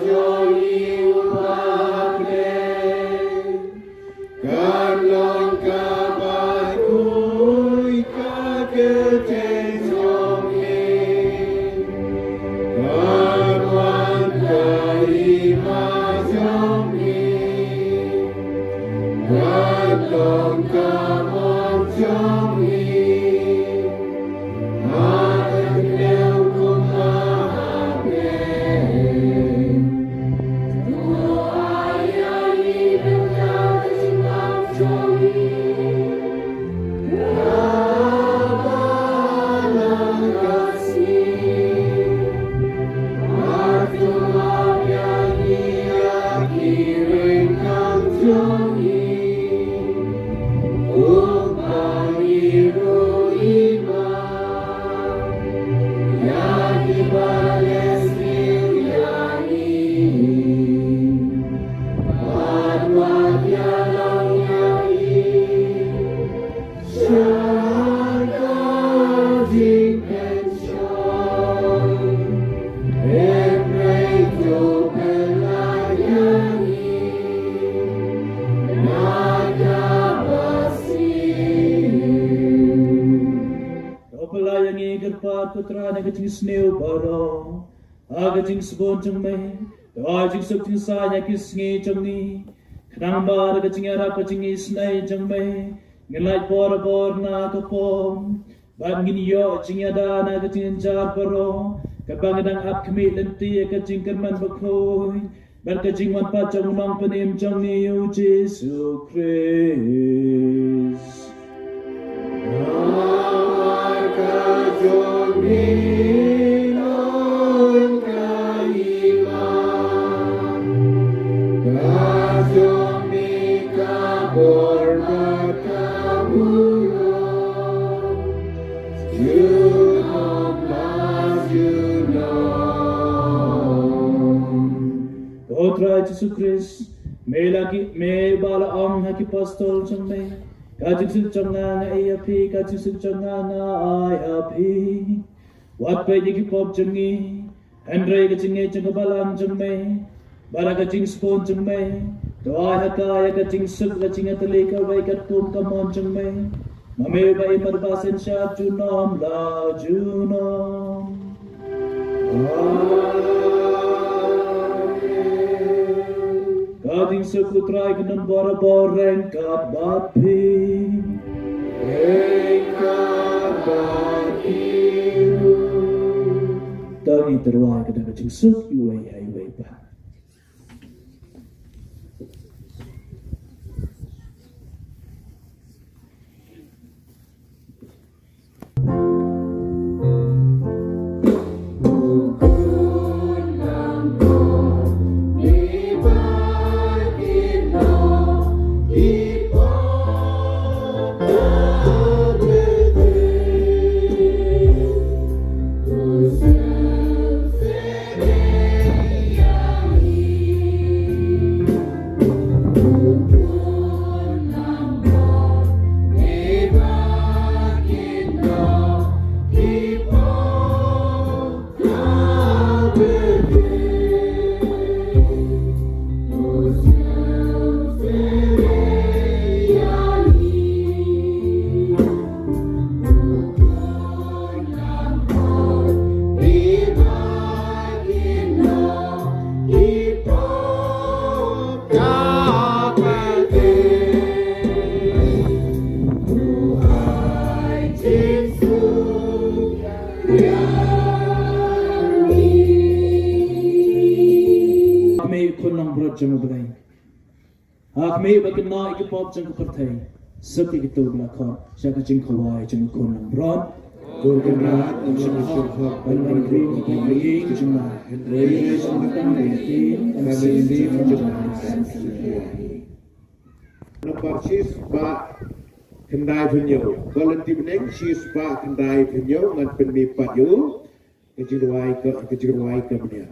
jong ngi uba ha bneng, kan long kaba khuid ka kyrteng jong me, kan wan ka hima jong me, kan long ka mon jong me, ha ka khyndew kumba Ko Trai na ka jingsniew baroh, ha ka jingsbun jong me, to ai jingsuk jingsaiñ ha ki sngi jong ngi. Khnang ba da ka jingïarap ka jingisynei jong me, ngin lait bor bor na ka pop, bad ngin ïoh jingïada na ka jingjynjar baroh, kaba ngi dang ap khmih lynti ïa ka jingkyrmen bakhuid bad ka jingwan pat jong u Nongpynim jong ngi, u Jisu Khrist. Ko Trai Jisu Khrist, me la ki, me ba la ong ha ki apostol jong me, ka jingsuk jong nga nga ai ïa phi, ka jingsuk jong nga nga ai ïa phi. Wat peit ïa ki pop jong ngi, hynrei ka jingngeit jong ka balang jong me, bad ka jingsbun jong me, to ai ha ka ïa ka jingsuk, ka jingïatylli kawei katkum ka mon jong me. Ma me uba im bad uba synshar junom la junom. Amen. Ka jingsuk U Trai kan don bor bor ryngkat bad phi. Ryngkat bad phi. To ngin ïa rwai ka da ka jingsuk iwei ha iwei pat. Amen. Khun langbrot jong U Blei. Ha khmih bad kynnoh ïa ki pop jong ka pyrthei. Suk ïa kito ba la khot sha ka jingkhawai jong u Khun langbrot. Ko Kynrad, ym shym hok ban wan kyrkhu ïa ki jingma, hynrei ïa ka jingkyrkhu jong ka ktien. Nambar shispah khyndai phew hynñiew. Ka lynti bneng shispah khyndai phew hynñiew, ngan pynmih pat ïa u. Ka jingrwai ka, ka jingrwai ka bniah.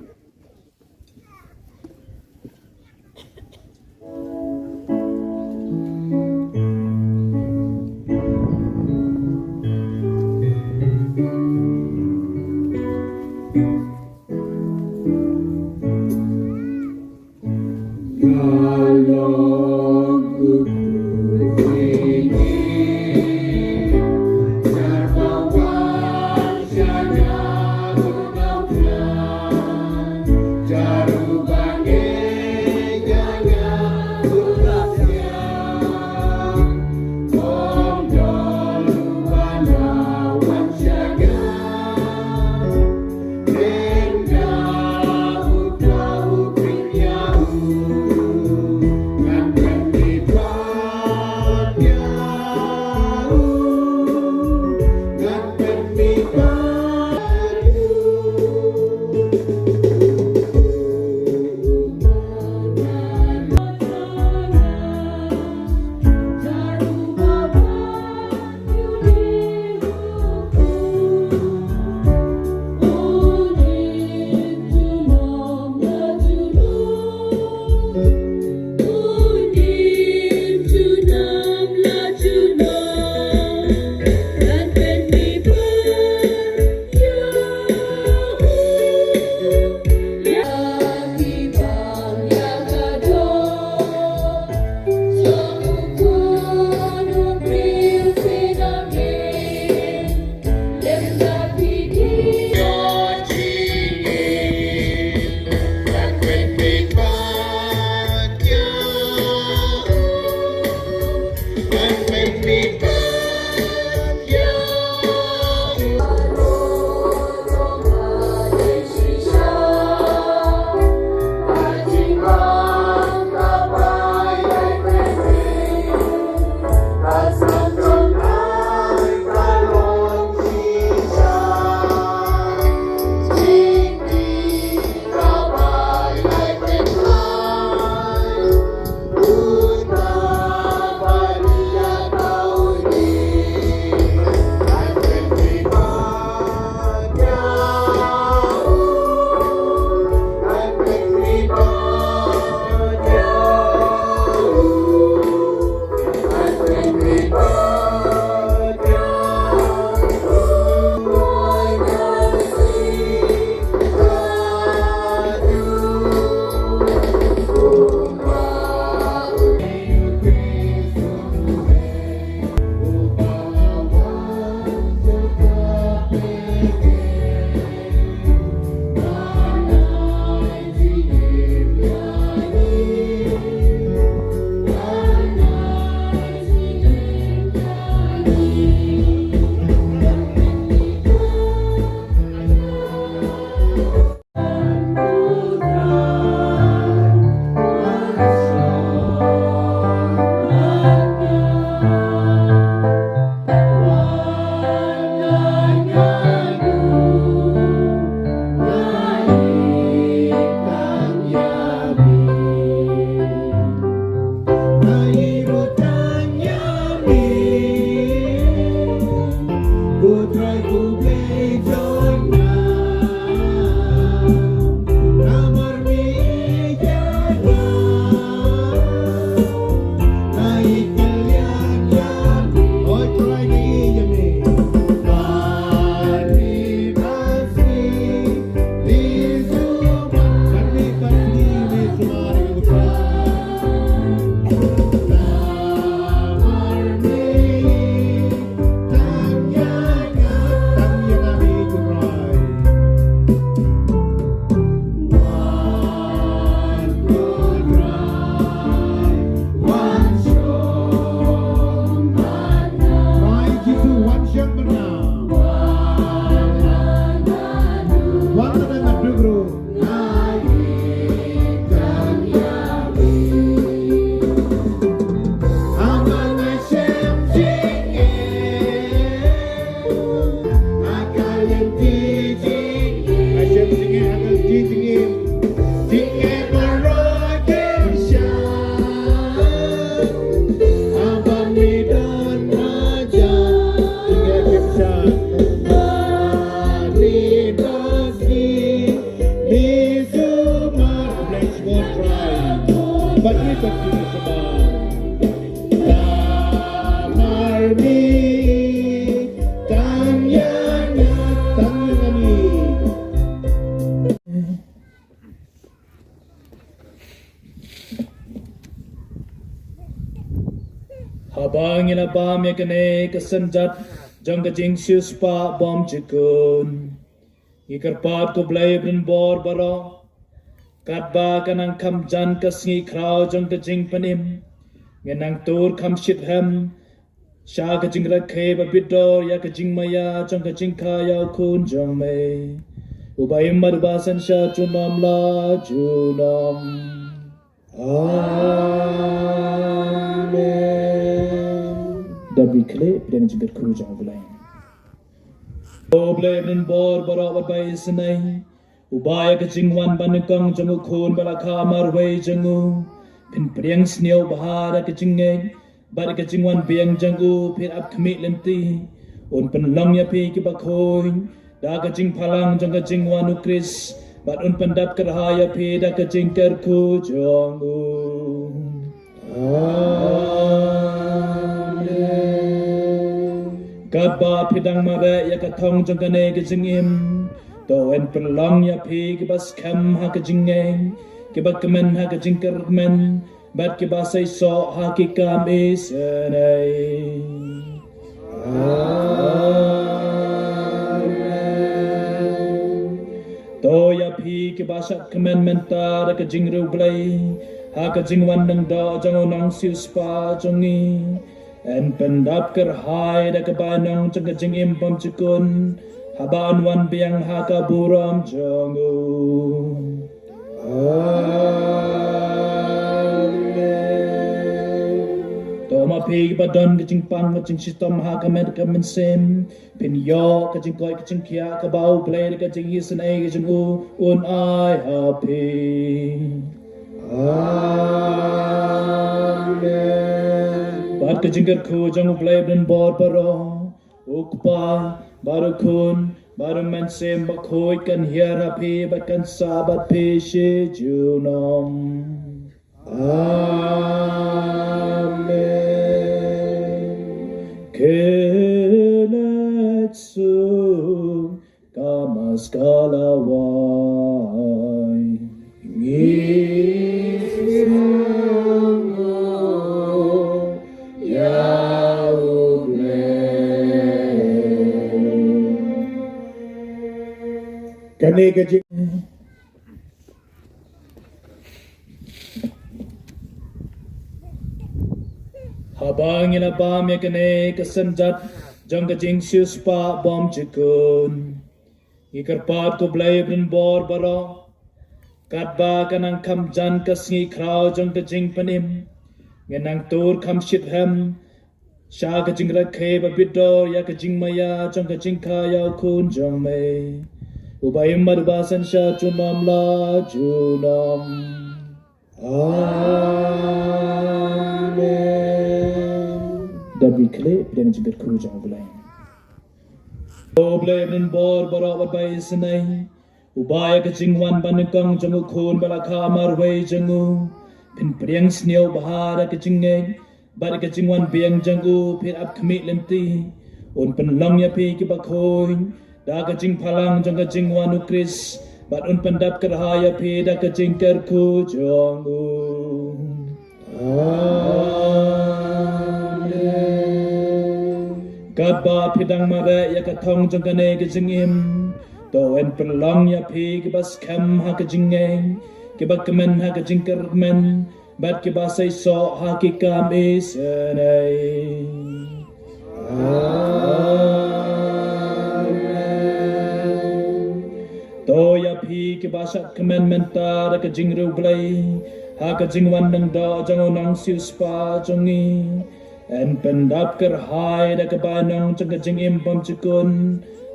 Haba ngi la bam ïa kane ka synjat jong ka jingsiewspah bymjukut, ngi kyrpad ko Blei u don bor baroh. Katba ka nang kham jan ka sngi khraw jong ka jingpynim, ngi nang tur kham shitrhem sha ka jingrakhe ba bit dor ïa ka jingmaïa jong ka jingkha ïa u Khun jong me, uba im bad uba synshar junom la junom. Amen. Dang ïa kane ka jingkyrkhu jong u Blei. Ko Blei u don bor baroh bad ba isynei, uba ïa ka jingwan banyngkong jong u Khun ba la kha marwei jong u phin pdiang sniew bha da ka jingngeit bad ka jingwan biang jong u phin ap khmih lynti. Un pynlong ïa phi kiba khuid da ka jingphalang jong ka jingwan u Khrist bad un pyndap kyrhai ïa phi da ka jingkyrkhu jong u. Amen. Katba phi dang mareh ïa ka thong jong kane ka jingim, to un pynlong ïa phi kiba skhem ha ka jingngeit, kiba kmen ha ka jingkyrmen bad kiba seisoh ha ki kam isynei. Amen. To ïa phi kiba shad kmen mynta da ka jingriewblei ha ka jingwan nongdoh jong u nongsiewspah jong ngi, yn pyndap kyrhai da ka bainong jong ka jingim bymjukut haba yn wan biang ha ka burom jong u. Amen. To ma phi kiba don ka jingpang ka jingshitom ha ka met ka mynsiem, phin ïoh ka jingkoit ka jingkhiah kaba u Blei da ka jingisynei ka jong u un ai ha phi. Amen. Bad ka jingkyrkhu jong u Blei u don bor baroh, u Kpa bad u Khun bad u Mynsiem Bakhuid kan hiar ha phi bad kan sah bad phi shi junom. Amen. Klet suk ka maskala wai. Ngi sngewbha ïa u Blei. Kane ka jing Haba ngi la bam ïa kane ka synjat jong ka jingsiewspah bymjukut, ngi kyrpad ko Blei u don bor baroh. Katba ka nang kham jan ka sngi khraw jong ka jingpynim, ngi nang tur kham shitrhem sha ka jingrakhe ba bit dor ïa ka jingmaïa jong ka jingkha ïa u Khun jong me, uba im bad uba synshar junom la junom. Amen. Dang ïa kane ka jingkyrkhu jong u Blei. Ko Blei u don bor baroh bad ba isynei, uba ïa ka jingwan banyngkong jong u Khun ba la kha marwei jong u phin pdiang sniew bha da ka jingngeit bad ka jingwan biang jong u phin ap khmih lynti. Un pynlong ïa phi kiba khuid da ka jingphalang jong ka jingwan u Khrist bad un pyndap kyrhai ïa phi da ka jingkyrkhu jong u. Amen. Katba phi dang mareh ïa ka thong jong kane ka jingim, to un pynlong ïa phi kiba skhem ha ka jingngeit, kiba kmen ha ka jingkyrmen bad kiba seisoh ha ki kam isynei. Amen. To ïa phi ki ba shah kmen mynta da ka jingriewblei ha ka jingwan lyngdoh jong u Nongsiewspah jong ngi. Yn pyndap kyrhai da ka bainong jong ka jingim bymjukut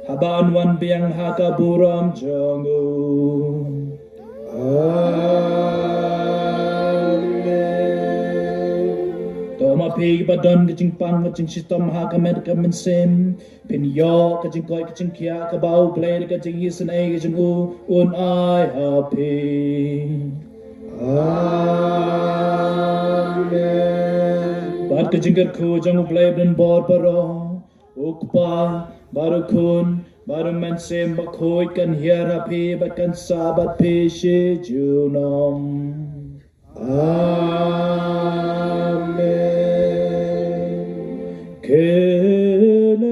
haba yn wan biang ha ka burom jong u. Amen. To ma phi ba don ka jingpang ka jingshitom ha ka met ka mynsiem, phin ïoh ka jingkoit ka jingkhiah kaba U Blei da ka jingisynei ka jong u un ai ha phi. Amen. Bad ka jingkyrkhu jong U Blei ba donbor baroh, U Kpa bad U Khun bad U Mynsiem Bakhuid kan hiar ha phi bad kan sah bad phi shi junom. Amen. Klet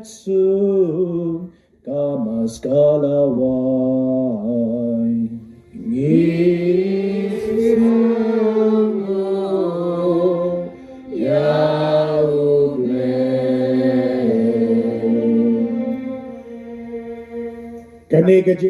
suk ka maskala wai. Ngi sngewbha ïa U Blei. Kane ka jing